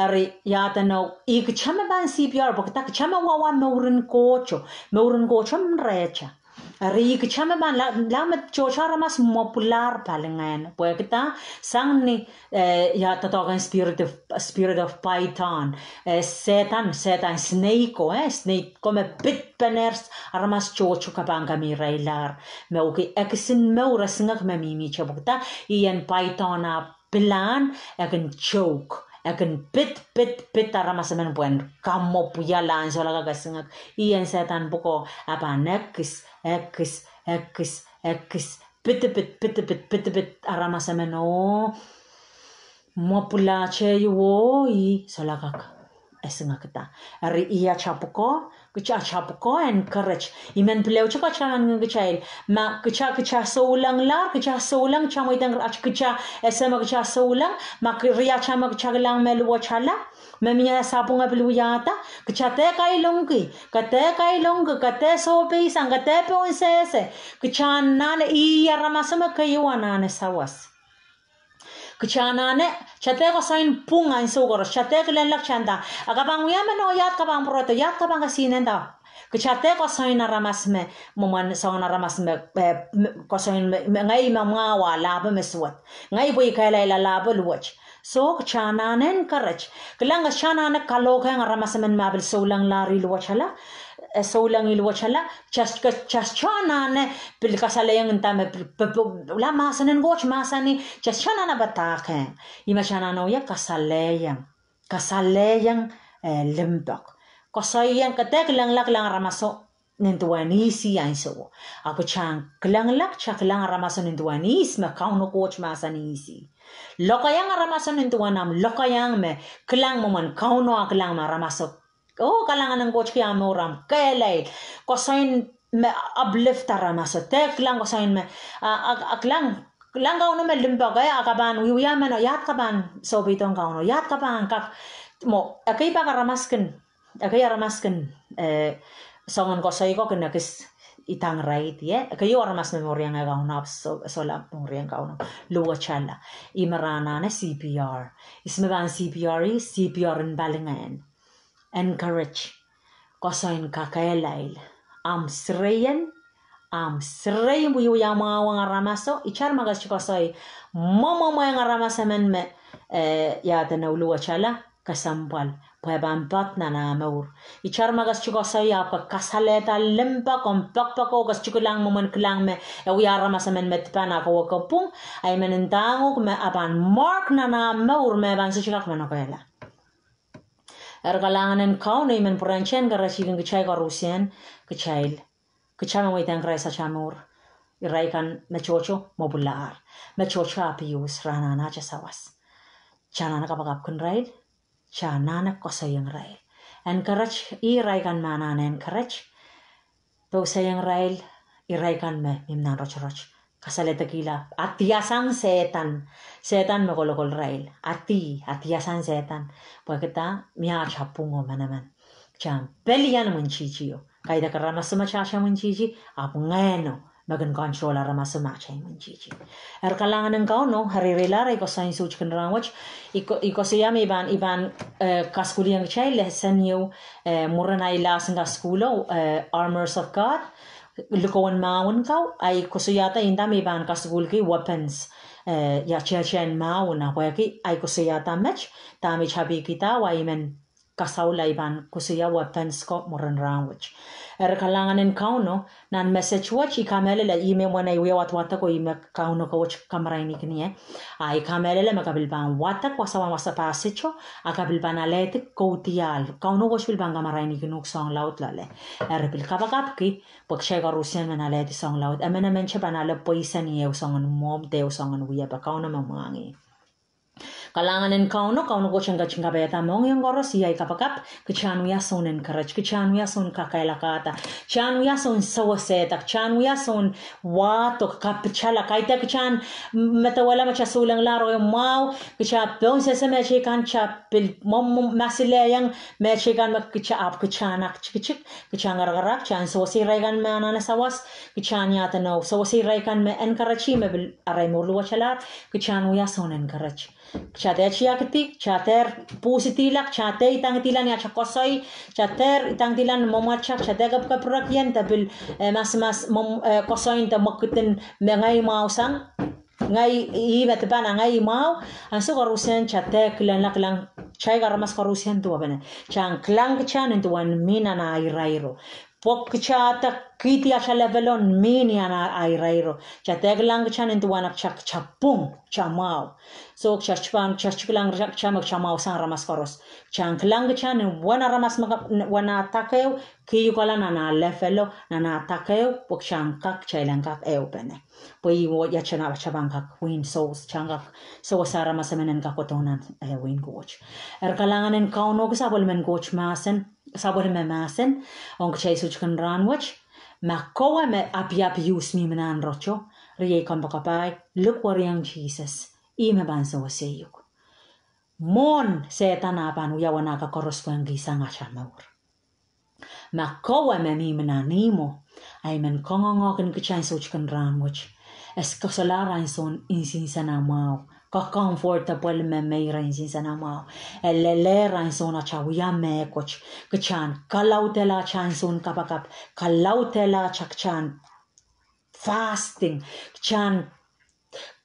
Eri, ia duwen oh, ih kitail me pahn C P R, pwe kitail, kitail me wahwa mouren Koht, mouren Koht mie rehtail. Eri ih kitail me pahn la, la me tohto aramas mwopwulahr palingehn. Pwe kitail sang ni, eh, ia doadoahk en spirit of, spirit of python. Eh, Sehdan, Sehdan, snake ko, eh, snake ko me pid pener aramas tohto kapangkami irail lahr. Me uhki ekisen mour esingek me mihmihte pwe kitail, ih en python ah pilahn, e kin choke, e kin pid, pid, pid aramas emen pwehn kamwopwiala ansou lakak esingek. Ih en Sehdan pwukoa, a pahn ekis, ekis, ekis, ekis, pidipid, pidipid, pidipid aramas emen oh mwopwulahte oh ih soh lakak esingekda. Eri ih atail pwukoa, kitail atail pwukoa encourage. I men pil ehute katail en ngehn kitail. Ma kitail, kitail soulenglahr, kitail souleng, kitail mweidohng, kitail ese me kitail souleng, ma ki-, riatail me kitail kilang me luwetala, me mie sapwung e pil wiahda, kitail dehr kailongki, ke dehr kailongki, ke dehr sohpeisang, ke dehr pohnsehse, kitail anahne, ih aramas me keieu anahne sawas. Kitail anahne, kitail dehr koasoin pwung ansou koaros, kitail dehr kilenglahng kitail nda, a ke pahn wia meno, ia ke pahn pwurodo, ia ke pahn kesihnenda. Kitail dehr koasoin aramas me, mwomwen soangen aramas me, eh, me, koasoin me, me, ngehi me mwahu a lahpo me suwed. Ngehi pwe I kehlail a lahpo luwet. Soh, kitail anahne encourage. Kilang, kitail anahne kalohkehng aramas emen ma pil soulenglahr ih luwetala, eh, souleng ih luwetala, kitail, kitail anahne pil kasalehiong nda me pil, pe, pe, la mahsen en Koht mahsanih, kitail anahne padahkehng. Ih me kitail anahne wia kasalehiong. Kasalehiong, eh, limpoak. Koasoiong, ke dehr kilengla, kilang aramaso nin duwen ihs ansouo. Ahpw kitail kilengla, kitail kilang aramaso nin duwen ihs me Kauno Koht mahsanih ihs. Lokaiahng aramaso nin duwen ahmw lokaiahng me kilang mwomwen Kauno ah kilang me aramaso, oh, kalahngan en Koht ki ahmw mour ahmw kehlail. Koasoin me uplift aramaso. Dehr kilang koasoin me, a, a, a kilang, kilang Kauno me limpoak, eh, a ke pahn wiewia meno, ia ke pahn sohpeidohng Kauno, ia ke pahn kak, mwo, ekei pak aramas kin, ekei aramas kin, eh, soangen koasoi ko kin ekis idang irail, eh, ekei aramas me mourieng eh Kauno ahpw so, sohla mourieng Kauno. Luwetala. Ih me re anahne C P R. Ihs me pahn C P R ih, C P R en palingehn. Encourage. Koasoin kakehlail. Ahmw sireien, ahmw sirei wiewia mwahu ong aramaso, kitail ma kitail koasoi mwomwomwehng aramas emen me, eh, ia duwen oh luwetala, kesempwal, pwe pahn poad nan ah mour. Kitail ma kitail koasoi ahpw kasalehda limpoak, kompoakpoak oh kitail kilang mwomwen kilang me, e wia aramas emen me dipan ah kowe kepwung, a I men ndahng uhk me a pahn mark nan ah mour me pahn sohte kak manokehla. Eri kalahngan en Kauno I men pwurehng encourage-kihong kitail koarusie, kitail, kitail me mweidohng Krais atail mour, irail kan me tohto mwopwulahr, me tohto abuse, re anahne atail sawas. Kitail anahne kapakapki irail, kitail anahne koasoiong irail. Encourage, ih irail kan me anahne encourage, pousehiong irail, irail kan me mihmi nan rotorot. Kasalehda kihla, adiasang Sehdan, Sehdan me kolokol irail. Adi, adiasang Sehdan. Pwehki dah, mie atail pwung oh manaman. Kitail pelian imwintihti oh. Kaidehk aramaso me atail imwintihti, ahpw Ngehno me kin control aramaso me atail imwintihti. Eri kalahngan en Kauno, eri irail, irail koasoin sohte kin rahnwet, I ko, I koasoia me I pahn, I pahn, eh, kasukuhliong kitail lesen ieu, eh, mwurin ahi last class sukuhlo, eh, Armors of God. likoun mahwen kau, ahi koasoiahda inda me I pahn kasukuhlki weapons, eh, ia tehtehn mahwen, ahpw pwehki ahi koasoiahda met, dahme I tapihkihda, wa I men kasaul ahi pahn koasoia weapons ko mwurin rahnwet. Eri kalahngan en Kauno, nan message wet I kamehlele, ih me mwein ahi wia wadwadek oh ih me Kauno kowet kamarainihkihnie. Ahi kamehlele me ke pil pahn wadek wasa, wasa paseto, a ke pil pahn alehdi kaudiahl. Kauno wet pil pahn kamarainihkin uhk soahng laud loale. Eri pil kapakapki, pwe kitail koarusie men alehdi soahng laud. Emenemen te pahn ale pweisen ehu soangen mwomw de ehu soangen wiepe. Kauno me mwahngih. Kalahngan en Kauno, Kauno Koht en ketin kapaiada mohngiong koaros, iei ahi kapakap, kitail en wia soun encourage, kitail en wia soun kakehlakahda, kitail en wia soun sewesehda, kitail en wia soun wahdo, kapitala, kaidehk kitail en medewehla me kitail soulenglahr oh mwahu, kitail pohnsehse mehteikan, kitail pil mwomw, mwomw, masilehiong mehteikan me kitail, ahpw kitail en aktikitik, kitail en karakarahk, kitail en sewese irail kan me anahne sawas, kitail en iahd inou, sewese irail kan me encourage, me pil arail mour luwetalahr, kitail en wia soun encourage. Kitail dehr tiakidi, kitail dehr pwusidihla, kitail dehr idangidihla ni atail koasoi, kitail dehr idangidihla ni mwomwatail, kitail dehr kepikepirek ien de pil, eh, masimas, mwomw, eh, koasoi de mwekid en me ngehi mwahusang, ngehi, ih me dipan a ngehi mwahu, ansou koarusie kitail dehr kilenla, kilang, kitail aramas koarusie duwepene. Kitail en kilang kitail nin duwen mih nan ah irairo. Pwe kitail de kihdi atail levelon mih ni ah irairo. Kitail dehr kilang kitail nin duwen kitail, kitail pwung, kitail mwahu. So, kitail sohte pahn, kitail sohte kilang kitail me kitail mwahusang aramas koaros. Kitail en kilang kitail nin wen aramas me ka, wen ah dake ehu, kihukala nan ah levelo, nan ah dake ehu, pwe kitail en kak, kitail en kak ehupene. Pwe ih wet ia kitail pahn kak win souls, kitail en kak sewese aramas emen en kak kohdo nan, eh, wehin Koht. Eri kalahngan en Kauno ki sapwellimen Koht mahsen, sapwellime mahsen, ong kitail soutikin rahnwet, ma kowe me apiapius mihmi nan rohto, riei kompoakepahi, likwerihong Sises, ih me pahn sewesei uhk. Mwohn Sehdan ah pahn wia wen ah koaros pwehn kihsang atail mour. Ma kowe me mihmi nan ihmwo, ahi men kangoange kin kitail soutikin rahnwet, e solahr ansoun nsenamwahu, ke comfortable me meir nsenamwahu, e lelehr ansoun atail wia mehkot, kitail en kalaudehla atail ansoun kapakap, kalaudehla atail, kitail en fasting, kitail en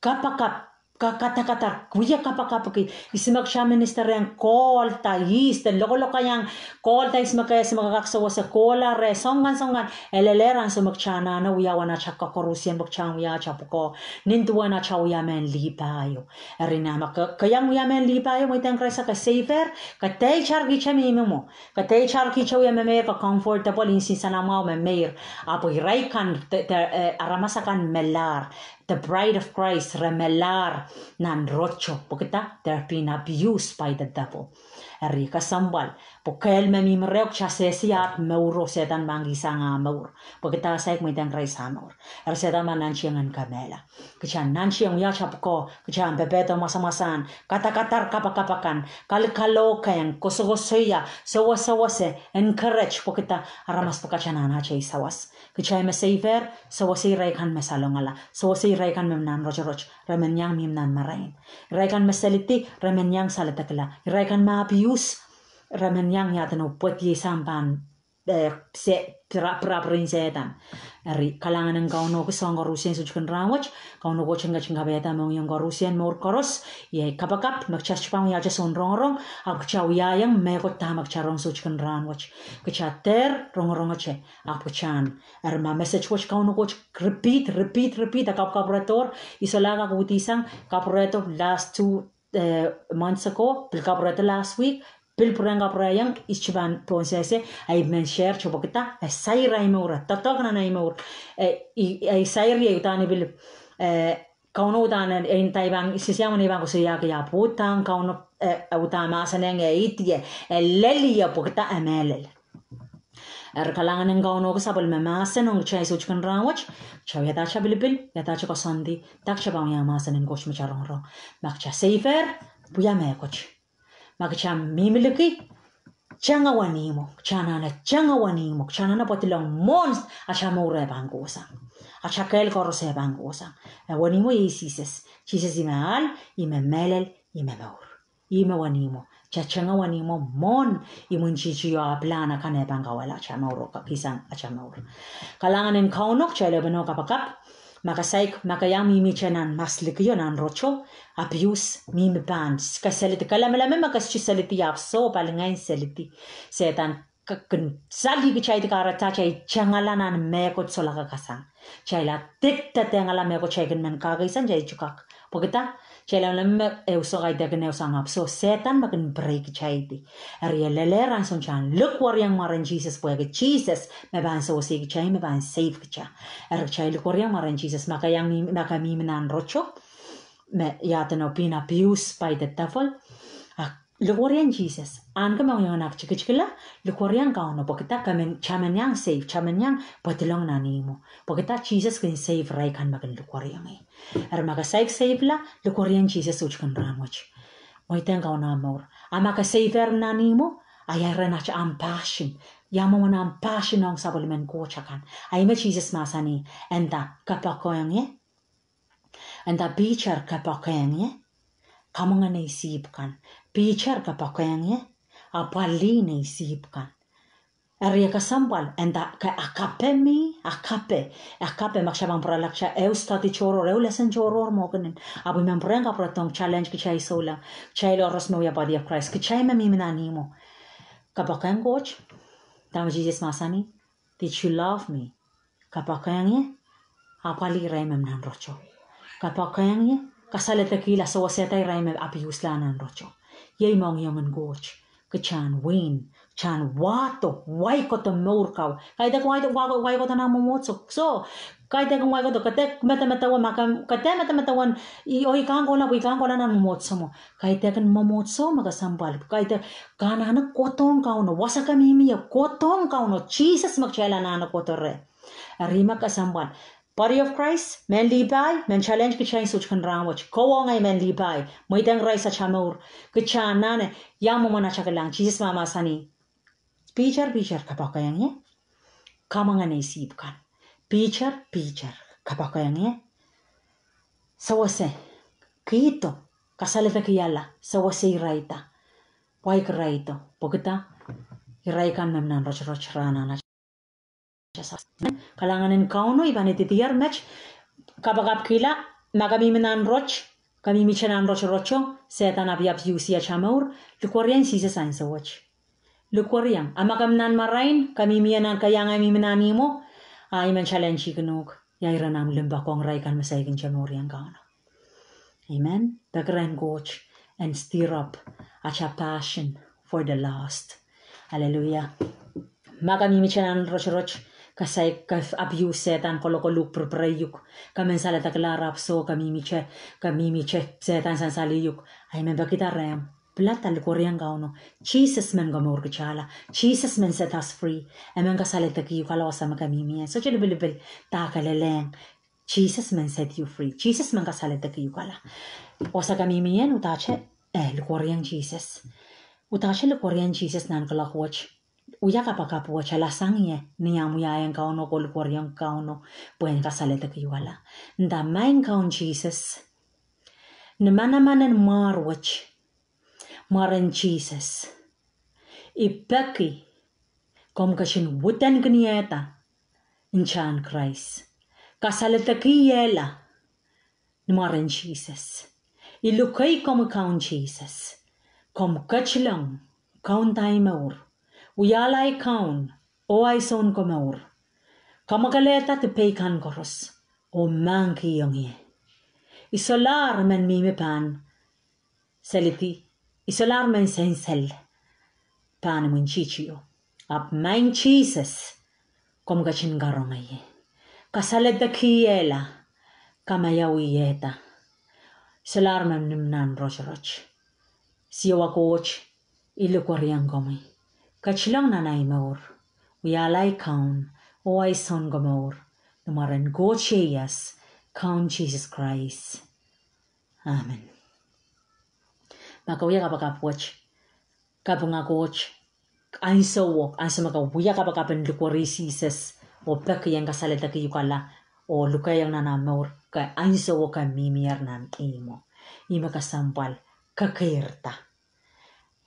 kapakap, ka, kadakada, wia kapakapki, ihs me kitail ministerieng, kohlda, ihs de lokolokaiong, kohlda ihs me ke, ihs me ke kak sewese, kohla reh, soangen, soangen, e lelehr ansou me kitail anahne wia wen atail koakoarusie pwe kitail wia atail pwukoa, nin duwen atail wia mehn lih pahieu. Eri nan me ke, ke iang wia mehn lih pahieu, mweidehng Krais ke seifer, ke deitar kihte mihmi mwo. Ke deitar kihte wia me meir, ke comfortable, nsenamwahu me meir. Ahpw irail kan, de, de, eh, aramas akan melahr, the bride of Christ, re melahr nan rohto, pwekida, they're being abused by the devil. Eri kesempwal, pwe kehl me mihmi reh, kitail sehse ahd mour oh Sehdan pahn kihsang ah mour. Pwekida, saik mweidehng Krais ah mour. Eri Sehdan pahn nantihong en kemehla. Kitail nantihong wia atail pwukoa, kitail pepehdo mwasamwasahn, kadakadar kapakap akan, kalokalohkehng, koasokoasoia, sewesewese, encourage, pwekida, aramas pwukat anahne atail sawas. Kitail me seifer, sewese irail kan me salongala, sewese irail kan me nan rotorot, re men iang mihmi nan marain. Irail kan me selidi, re men iang saledekla. Irail kan me abuse, re men iang iahd inou pwediei sampah, eh, se, pira, pirapir en Sehdan. Eri kalahngan en Kauno ki soahng koarusie soutikin rahnwet, Kauno Koht en ketin kapaiada mohngiong koarusie, mour koaros, iei kapakap me kitail sohte pahn wia atail soun rongorong, ahpw kitail wiahiong mehkot dahme kitail rong soutikin rahnwet. Kitail dehr rongorongete, ahpw kitail en, eri ma message wet Kauno Koht repeat, repeat, repeat, e kapwkapwurehdohr, I solahr kak uhdihsang, kapwurehdo last two, eh, months ago, pil kapwurehdo last week, pil pwurehng kapwurehng, I sohte pahn pohnsehse, ahi men share, soh pwekida, e sair ahi mour, e doadoahk nan ahi mour, eh, I, I sair ie uhdahn I pil, eh, Kauno uhdahn, eh, nda I pahn, sisiang men I pahn koasoiahki ahpw uhdahn Kauno, eh, uhdahn mahsanihong e idie, e lel ie pwekida e mehlel. Eri kalahngan en Kauno ki sapwellime mahsen ong kitail soutikin rahnwet, kitail wiahda atail pilipil, wiahda atail koasoandi, dah kitail pahn wia mahsen en Koht me kitail rongorong. Ma kitail seifer, wia mehkot. Ma kitail mihmi liki, tenge wenihmwo, kitail anahne tenge wenihmwo, kitail anahne pwadilong mwohn atail mour e pahn kohsang. Atail kehl koaros e pahn kohsang. E wenihmwo iei Sises. Sises ih me ahl, ih me mehlel, ih me mour. Ih me wenihmwo. Kitail tengehng ni mwo mwohn imwintihti oh ah pilahn akan eh pahn kawehla atail mour oh kihsang atail mour. Kalahngan en Kauno, kitail epweno kapakap. Ma ke saik, ma ke iang mihmihte nan maslikio, nan roto, abuse, mihmi pahn kasalehdi, kalamalame me ke sohte selehdi, ahpw soh, palingehn selehdi. Sehdan kin salih kitail, kahrehda kitail tengala nan mehkot solahr kakasang. Kitail addikted, tengala mehkot, kitail kin men kahkihsang, kitail tuhkak. Pwekida? Kitail lamalam me ehu soh, kaidehkin ehu soh, ahpw soh, Sehdan me kin prei kitail. Eri e lelehr ansou kitail en likwerihong mwaren Sises, pwehki Sises me pahn sewese kitail, me pahn save kitail. Eri kitail likwerihong mwaren Sises, ma ke iang mih-, ma ke mihmi nan roto me you are being abused by the devil, a likwerihong Sises. Ahneki mohngiong en aktikitikla, likwerihong Kauno pwekida ke men, kitail men iang save, kitail men iang pedolong nan ihmwo. Pwekida? Sises kin save irail kan me kin likwerihong ih. Eri ma ke saik savela, likwerihong Sises sohte kin rahnwet. Mweidehng Kauno ahmw mour. A ma ke savehr nan ihmwo, a ia iren ahmw passion? Ia mwomwen ahmw passion ong sapwellimen Koht akan? A ih me Sises mahsanih, e nda, ke poakohng ie? E nda, Piter, ke poakohng ie? Kamwenge nei sihpw kan. Piter, ke poakohng ie? Apwalih nei sihpw kan. Eri e kesempwal, e nda, ke agape mi, agape, agape, ma kitail pahn pwurala kitail ehu study tohrohr, ehu lesson tohrohr mwo kenen. Ahpw I men pwurehng kapwuredohng challenge kitail souleng, kitail koaros me wia body of Christ, kitail me mihmi nan ihmwo. Ke poakohng Koht? Dahme Sises mahsanih? Did you love me? Ke poakohng ie? Apwalih irail me mi nan roto. Ke poakohng ie? Kasaledekihla, sewesehda irail me abusela nan roto. Iei mohngiong en Koht. Kitail en win, kitail en wahdo, waikodo mour kau. Kaidehk wa-, wa-, waikodo nan mwomwohdiso. Soh, kaidehk en waikodo, ke dehr medemedewe ma ke, ke dehr medemedewen, oh I kan kohla, pwe I kan kohla nan mwomwohdiso mwo. Kaidehk en mwomwohdiso me kesempwal. Kaidehk ke anahne kohdohng Kauno, wasa ke mihmi ie kohdohng Kauno, Sises me kitail anahne kohdo reh. Eri me kesempwal. Body of Christ, mehn Lipai, mehn challenge kitail sohte kin rahnwet. Kowe oh ngehi mehn Lipai, mweidehng Krais atail mour, kitail anahne, ia mwomwen atail kilang? Sises mahmahsanih, Piter, Piter, ke poakohng ie? Kamwenge nei sihpw kan. Piter, Piter, ke poakohng ie? Sewese, kihdo, kasaledekihala, sewese irail da, waik irail do. Pwekida? Irail kan me mi nan rotorot rahn en atail sahpw. Kalahngan en Kauno, I pahn idihdier met, kapakapkihla, ma ke mihmi nan rot, ke mihmihte nan rotoroto, Sehdan ahpw abuse atail mour, likwerihong Sises ansou wet. Likwerihong. A ma ke mi nan marain, ke mihmi ie nan, ke iang mihmi nan ihmwo, a I men challenge-ihkin uhk, ia iren ahmw limpoak ong irail kan me saikinte mour ong Kauno? Amen. Peki rehn Koht en stir up atail passion for the lost. Hallelujah. Ma ke mihmihte nan rotorot, ke saik, ke abuse, Sehdan kolokol uhk, pirpirei uhk, ke men saledekihlahr ahpw soh, ke mihmihte, ke mihmihte, Sehdan sansalih uhk, a I men pekihda rehmw, pilada, likwerihong Kauno. Sises men komourkitala. Sises men set us free. E men kasaledekihukala wasa me ke mihmi ie. Sohte lipilipil, dahke lelehng. Sises men set you free. Sises men kasaledekihukala. Wasa ke mihmi ie, udahte, eh, likwerihong Sises. Udahte likwerihong Sises nan kuloak wet. Wia kapakap wet, alasang ie ni ahmw wiahiong Kauno, ko likwerihong Kauno pwehn kasaledekihukala. Nda, Maing Kaun Sises, ni manaman en mwar wet, mwaren Sises, I peki komw ketin widenkiniehda ntahn Krais. Kasaledekiehla ni mwaren Sises. I lukei komwi Kaun Sises. Komw ketilong kaunda ahi mour, wiahla ahi Kaun oh ahi Sounkomour. Kamwakelehda dipei kan koaros oh mahkihong ie. I solahr men mihmi pahn selidi, I solahr men sensel pahn imwintihtio. Ahpw Maing Sises, komw ketin karonge ie. Kasaledekiehla, kamaiauiehda. I solahr men mihmi nan rotorot. Siohwa Koht, I likwerihong komwi. Ketilong nan ahi mour, wiahla ahi Kaun oh ahi Sounkomour, ni mwaren Koht ieias, Kaun Sises Krais. Amen. Ma ke wia kapakap wet, kapinga Koht, ansou wo, ansou me ke wia kapakap en likweri Sises oh peki en kasaledekihukala oh lukehiong nan ahmw mour, ke ansou wo ke mihmier nan ihmwo. Ih me kesempwal, kekeirda.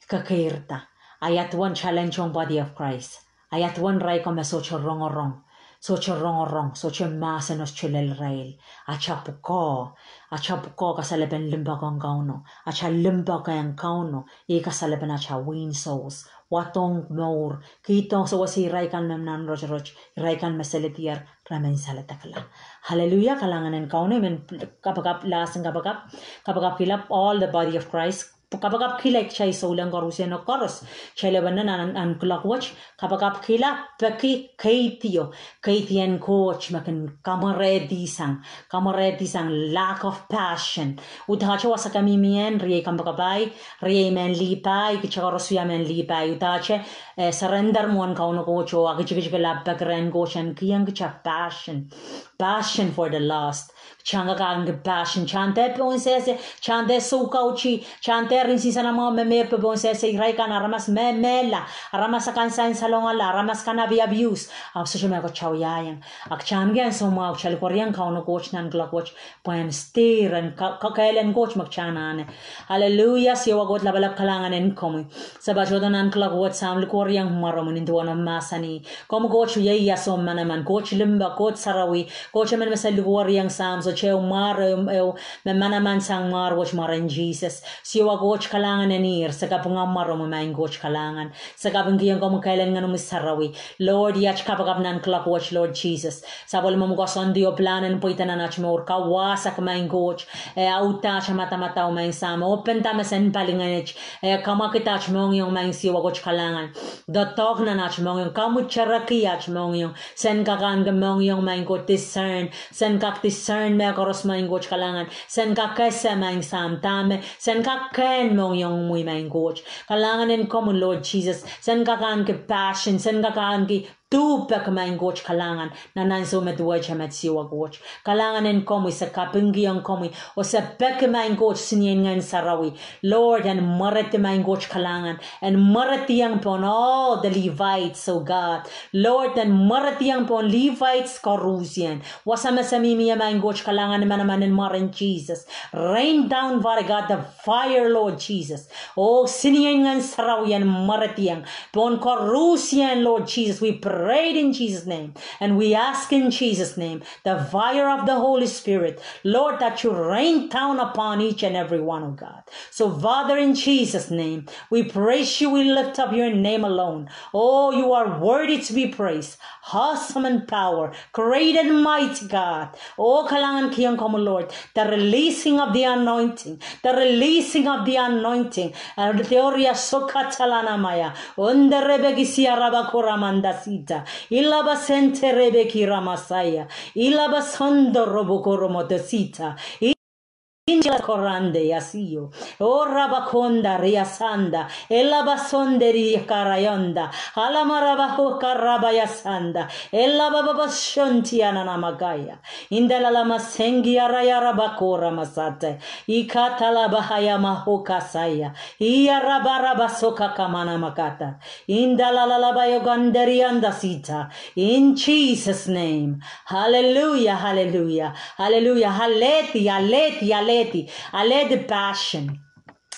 kekeirda. Ahi duwen challenge ong body of Christ. Ahi duwen irail ko me sohte rongorong, sohte rongorong, sohte mahsen oh sohte lel irail. Atail pwukoa, atail pwukoa kasalepen limpoak ong Kauno. Atail limpoak ong Kauno, iei kasalepen atail win souls. Wadohng mour, kihdohng sewese irail kan me nan rotorot, irail kan me seledier, re men saledekla. Hallelujah, kalahngan en Kauno, I men kapakap, last kapakap, kapakapkihla all the body of Christ, kapakapkihla kitail souleng koarusie oh koaros, kitail ewen nan, nan, nan kuloak wet, kapakapkihla peki keidio, keidi en Koht me kin kamwerehdi sang, kamwerehdi sang lack of passion. Udahte wasa ke mihmi ien, riei kompoakepahi, riei mehn Lipai, kitail koaros wia mehn Lipai, udahte, eh, surrender mwohn Kauno Koht oh aktikitikla pekirehn Koht en kihong kitail passion, passion for the lost. Kitail kak ahneki passion, kitail dehr pohnsehse, kitail dehr soukautih, kitail dehr nsenamwahu me meir pohnsehse irail kan aramas me mehla, aramas akan sansalohnala, aramas kan api abuse, ahpw sohte me kitail wiahiong. A kitail ahneki ansou mwahu kitail likwerih Kauno Koht nan kuloak wet, pwehn stir en ka-, kakehlaka Koht me kitail anahne. Hallelujah, Siohwa Koht lapalap, kalahngan en komwi. Se patohdo nan kuloak wet Sahm, likwerih mwaromwi nin duwen omw mahsanih, komwi Koht iei iasomw manaman, Koht limpoak, Koht sarawi, Koht emen me se likwerih Sahm, sohte ehu mwar, ehu, ehu me manaman sang mwar wet, mwaren Sises. Siohwa Koht, kalahngan en ihr, se kapinga mwaromwi, Maing Koht kalahngan. Se kapingkihong komwi kehl en Ngehnomwi Sarawi. Lord, iet kapakap nan kuloak wet, Lord Jesus. Sapwellimomwi koasoandi oh pilahn en pweida nan aht mour, kawahsaki Maing Koht, eh, audahr aht madamadau Maing Sahm, oh penda me sen palingehnit, eh, kamwakid aht mohngiong Maing Siohwa Koht kalahngan. Doadoahk nan aht mohngiong, kamwitereki aht mohngiong, sen kak ahneki mohngiong Maing Koht discern, sen kak discern mehkoaros Maing Koht kalahngan, sen kak ese Maing Sahm dahme sen kak kehn mohngiongmwi Maing Koht. Kalahngan en komwi Lord Jesus, sen kak ahneki passion, sen kak ahneki duhpek Maing Koht kalahngan, nan ansou me duwehte met Siohwa Koht. Kalahngan en komwi, se kapingkihong komwi, oh se peki Maing Koht, seniei Ngehn Sarawi. Lord, en mweredi Maing Koht kalahngan, en mwerediong pohn all the Levites, oh God. Lord, en mwerediong pohn Levites koaruhsie. Wasa me se mihmi ie Maing Koht kalahngan, manaman en mwaren Sises. Rain down, Father God, the fire, Lord Jesus. Oh, seniei Ngehn Sarawi en mwerediong pohn koaruhsie, Lord Jesus. We pray it in Jesus' name. And we ask in Jesus' name, the fire of the Holy Spirit, Lord, that you rain down upon each and every one, oh God. So, Father, in Jesus' name, we praise you, we lift up your name alone. Oh, you are worthy to be praised. Awesome in power, great and mighty God. Oh, kalahngankihong komwi, Lord, the releasing of the anointing, the releasing of the anointing. Eldoria sokatalanamaya, onderebekisia rabakora mandasita, ilaba senterebekira masaya, ilaba sondorobokoro modosita. Injila korande yasio. O rabakonda riasanda. Elaba sonderi karayonda. Alama rabaho karabayasanda. Elaba babasonti ananamakaya. Indalalama sengi araya rabakora masate. Ikatalabahaya mahokasaya. Ia rabaraba soka kamana makata. Indalalabayokanderiandasita. In Jesus' name. Hallelujah, hallelujah, hallelujah. Alehdi, alehdi, alehdi. Alehdi passion.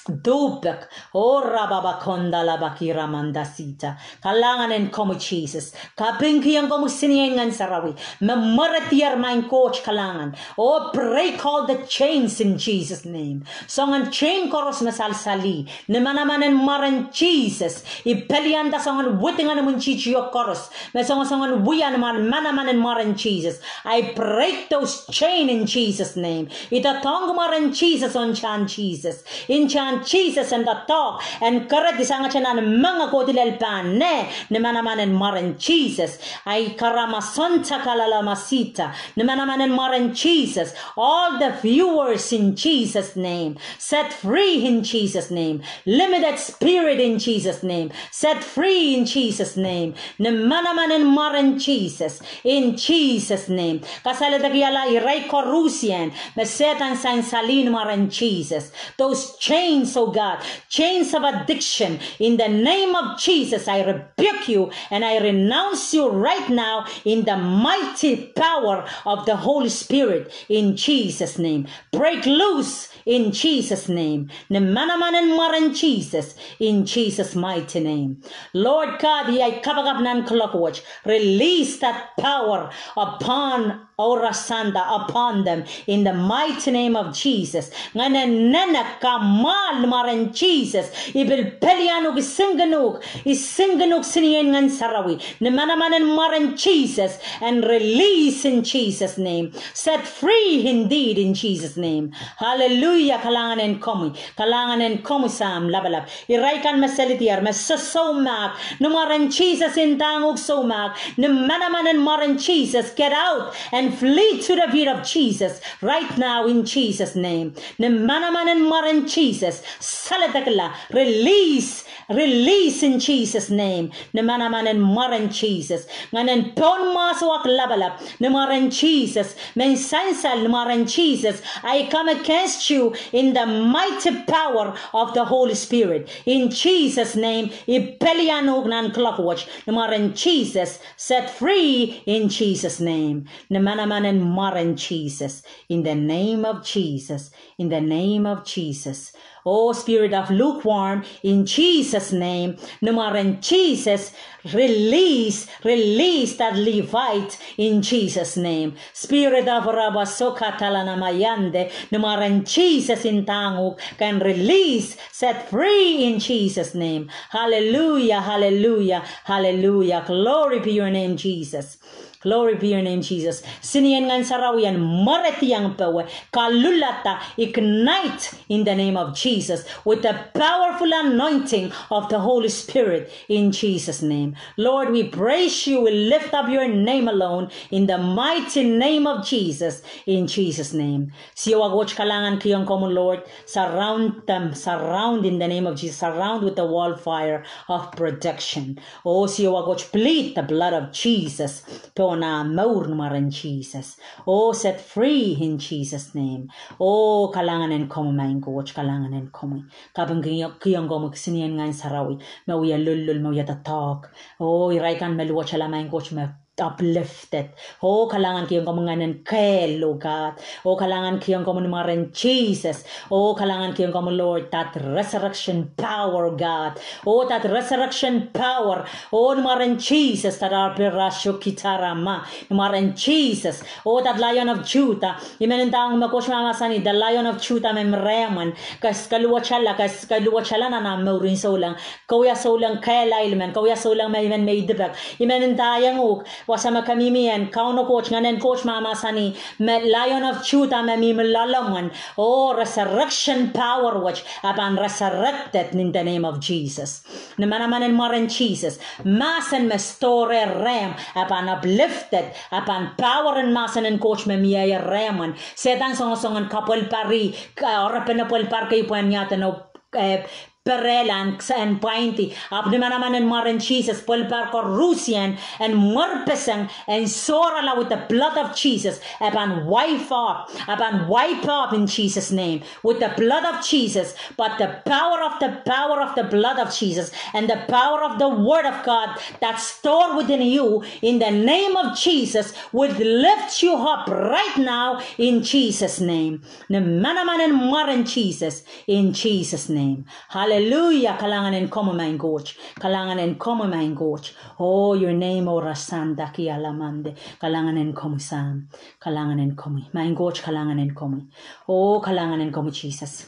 Duhpek. O rababakondalabakira mandasita. Kalahngan en komwi Sises. Kapingkihong komwi seniei Ngehn Sarawi me mweredier Maing Koht kalahngan. Oh, break all the chains in Jesus' name. Soangen chain koaros me salsal ih, ni manaman en mwaren Sises. I pelianda soangen widingen imwintihti koaros me songosong en wia ni manaman en mwaren Sises. I break those chain in Jesus' name. I doadoahngki mwaren Sises, oh ntahn Sises. Ntahn Sises en doadoahk en keredi sangete nan menge kohdi lel pahn neh, ni manaman en mwaren Sises. Ai karama sonta kalala masita, ni manaman en mwaren Sises. All the viewers in Jesus' name. Set free in Jesus' name. Limited spirit in Jesus' name. Set free in Jesus' name. Ni manaman en mwaren Sises. In Jesus' name. Kasalehdakihala irail koaruhsie me Sehdan sansal ih ni mwaren Sises. Those chains, oh God, chains of addiction, in the name of Jesus, I rebuke you and I renounce you right now in the mighty power of the Holy Spirit, in Jesus' name. Break loose In Jesus' name. Ni manaman en mwaren Sises. In Jesus' mighty name. Lord God, iei ai kapakap nan kuloak wet. Release that power upon Orasanda, upon them. In the mighty name of Jesus. Ngehnen nenek, kamwahl ni mwaren Sises. I pil pelian uhk, I sinkin uhk, I sinkin uhk seniei Ngehn Sarawi. Ni manaman en mwaren Sises. And release in Jesus' name. Set free indeed in Jesus' name. Hallelujah. Kalahngan en komwi. Kalahngan en komwi Sahm Lapalap. Irail kan me selidier, me sosoumahk. Ni mwaren Sises, I ndahng uhk soumahk. Ni manaman en mwaren Sises, get out and flee to the feet of Jesus right now in Jesus' name. Ni manaman en mwaren Sises, saledekla, release, release in Jesus' name. Ni manaman en mwaren Sises. Ngehnen pohnmwahso ahk lapalap. Ni mwaren Sises. Mehn sansal ni mwaren Sises. I come against you in the mighty power of the Holy Spirit. In Jesus' name, I pelian uhk nan kuloak wet. Ni mwaren Sises, set free in Jesus' name. Ni manaman en mwaren Sises. In the name of Jesus. In the name of Jesus. Oh, spirit of lukewarm, in Jesus' name, ni mwaren Sises, release, release that Levite in Jesus' name. Spirit of Rabasokatala Namayande, ni mwaren Sises I ndahng uhk, ken release, set free in Jesus' name. Hallelujah, hallelujah, hallelujah. Glory be your name, Jesus. Glory be your name, Jesus. Seniei Ngehn Sarawi en mwerediong powe, kaluhlahda, ignite in the name of Jesus with the powerful anointing of the Holy Spirit in Jesus' name. Lord, we praise you, we lift up your name alone in the mighty name of Jesus, in Jesus' name. Siohwa Koht, kalahngan kihong komwi Lord, surround them, surround in the name of Jesus, surround with the wall fire of protection. Oh, Siohwa Koht, plead the blood of Jesus pohn ah mour ni mwaren Sises. Oh, set free in Jesus' name. Oh, kalahngan en komwi, maing Koht, kalahngan en komwi. Kaping kihong, kihong komwi kisiniei en Ngehn Sarawi me wia loalloal, me wia doadoahk. Oh, irail kan me luwetala, maing Koht, me uplifted. Oh, kalahngan kihong komwi ngehnen kehl, oh God. Oh, kalahngan kihong komwi ni mwaren Sises. Oh, kalahngan kihong komwi Lord, that resurrection power, God. Oh, that resurrection power. Oh, ni mwaren Sises, that arpirasho kitarama. Ni mwaren Sises. Oh, that Lion of Judah. I men ndahng me Koht mahmahsanih, the Lion of Judah me mi rehmw en. Ke, ke luwetala, ke, ke luwetala nan ah mour en souleng. Ke wia souleng kehlail men, ke wia souleng me I men me idipek. I men ndaiong uhk, wasa me ke mihmi en, Kauno Koht, ngehnen Koht mahmahsanih, me Lion of Judah me mihmi loalomw en. Oh, resurrection power wet, e pahn resurrected in the name of Jesus. Ni manaman en mwaren Sises, mahsen me store rehmw, e pahn uplifted, e pahn power en mahsen en Koht me mie rehmw en. Sehdan songosong en kapwelpar ih, ka, oarepene pwelpar kei pwehn iaden oh, eh, perehla en, en pwaindi. Ahpw ni manaman en mwaren Sises, pwelpar koarusie en mwerpeseng, en sohrala with the blood of Jesus. E pahn wipe off, e pahn wipe off in Jesus' name. With the blood of Jesus, but the power of the power of the blood of Jesus and the power of the word of God that store within you in the name of Jesus will lift you up right now in Jesus' name. Ni manaman en mwaren Sises, in Jesus' name. Hallelujah. Kalahngan en komwi maing Koht. Kalahngan en komwi maing Koht. Oh, your name, oh, rasanda ki alamande. Kalahngan en komwi Sahm. Kalahngan en komwi. Maing Koht, kalahngan en komwi. Oh, kalahngan en komwi Sises.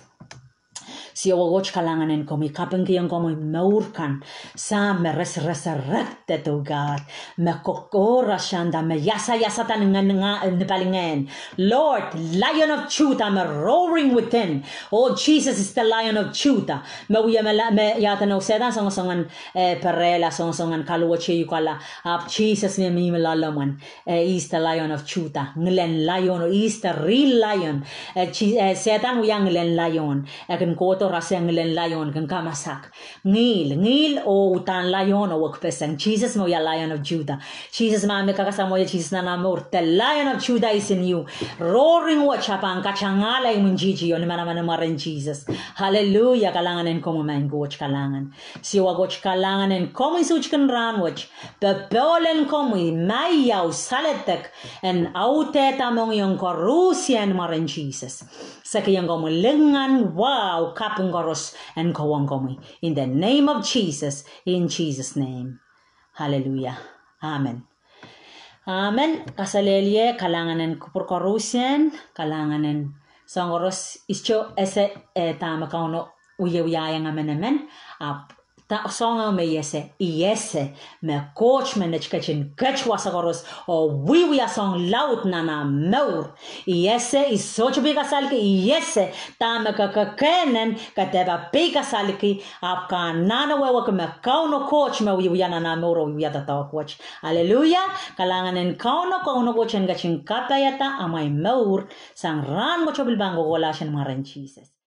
Siohwa Koht, kalahngan en komwi, kapingkihong komwi mour kan. Sahm, me res-, resurrected, oh God. Me kok-, oh, rasanda, me iasaiasada ni ngehn, nga-, ni palingehn. Lord, Lion of Judah, me roaring within. Oh, Jesus is the Lion of Judah. Me wia me la-, me iaden oh Sehdan songosong en, eh, perehla, songosong en kaluwet ieu kala. Ahpw Jesus me mihmi loalomw en. Eh, he is the Lion of Judah. Ngilen Lion, he is the real Lion. Eh, Je-, eh, Sehdan wia ngilen Lion. E kin kohdo rasehng ngilen Lion, kin kamasak. Ngihl, ngihl oh uhdahn Lion oh wekpeseng. Jesus me wia Lion of Judah. Jesus ma me kakasang mwoye Jesus nan ah mour. The Lion of Judah is in you. Roaring wet e pahn katangala imwintihti oh ni manaman en mwaren Jesus. Hallelujah. Kalahngan en komwi maing Koht, kalahngan. Siohwa Koht, kalahngan en komwi sohte kin rahnwet. Popohl en komwi, maiau, saledek, en audehda mohngiong koarusie ni mwaren Jesus. Sekiong komwi lingan, wahu, kaping koaros en kohwong komwi. In the name of Jesus, in Jesus' name. Hallelujah. Amen. Amen. Kaselehlie, kalahngan en kupwur koarusie, kalahngan en soahng koaros. Ihte ese, eh, dahme Kauno wiewiahiong emenemen, ahpw soahng me I ese, I ese me Koht me netiketi kin ket wasa koaros oh wiewia soahng laud nan ah mour. I ese, I sohte pil kasalki, I ese dahme ke kekehnen ke dehr pil kasalki, ahpw ke anahne wehwehki me Kauno Koht me wiewia nan ah mour oh wiewia doadoahk wet. Aleluia. Kalahngan en Kauno, Kauno Koht en ketin kapaiada amwail mour sang rahn wet oh pil pahn kohkohlahte ni mwaren Sises.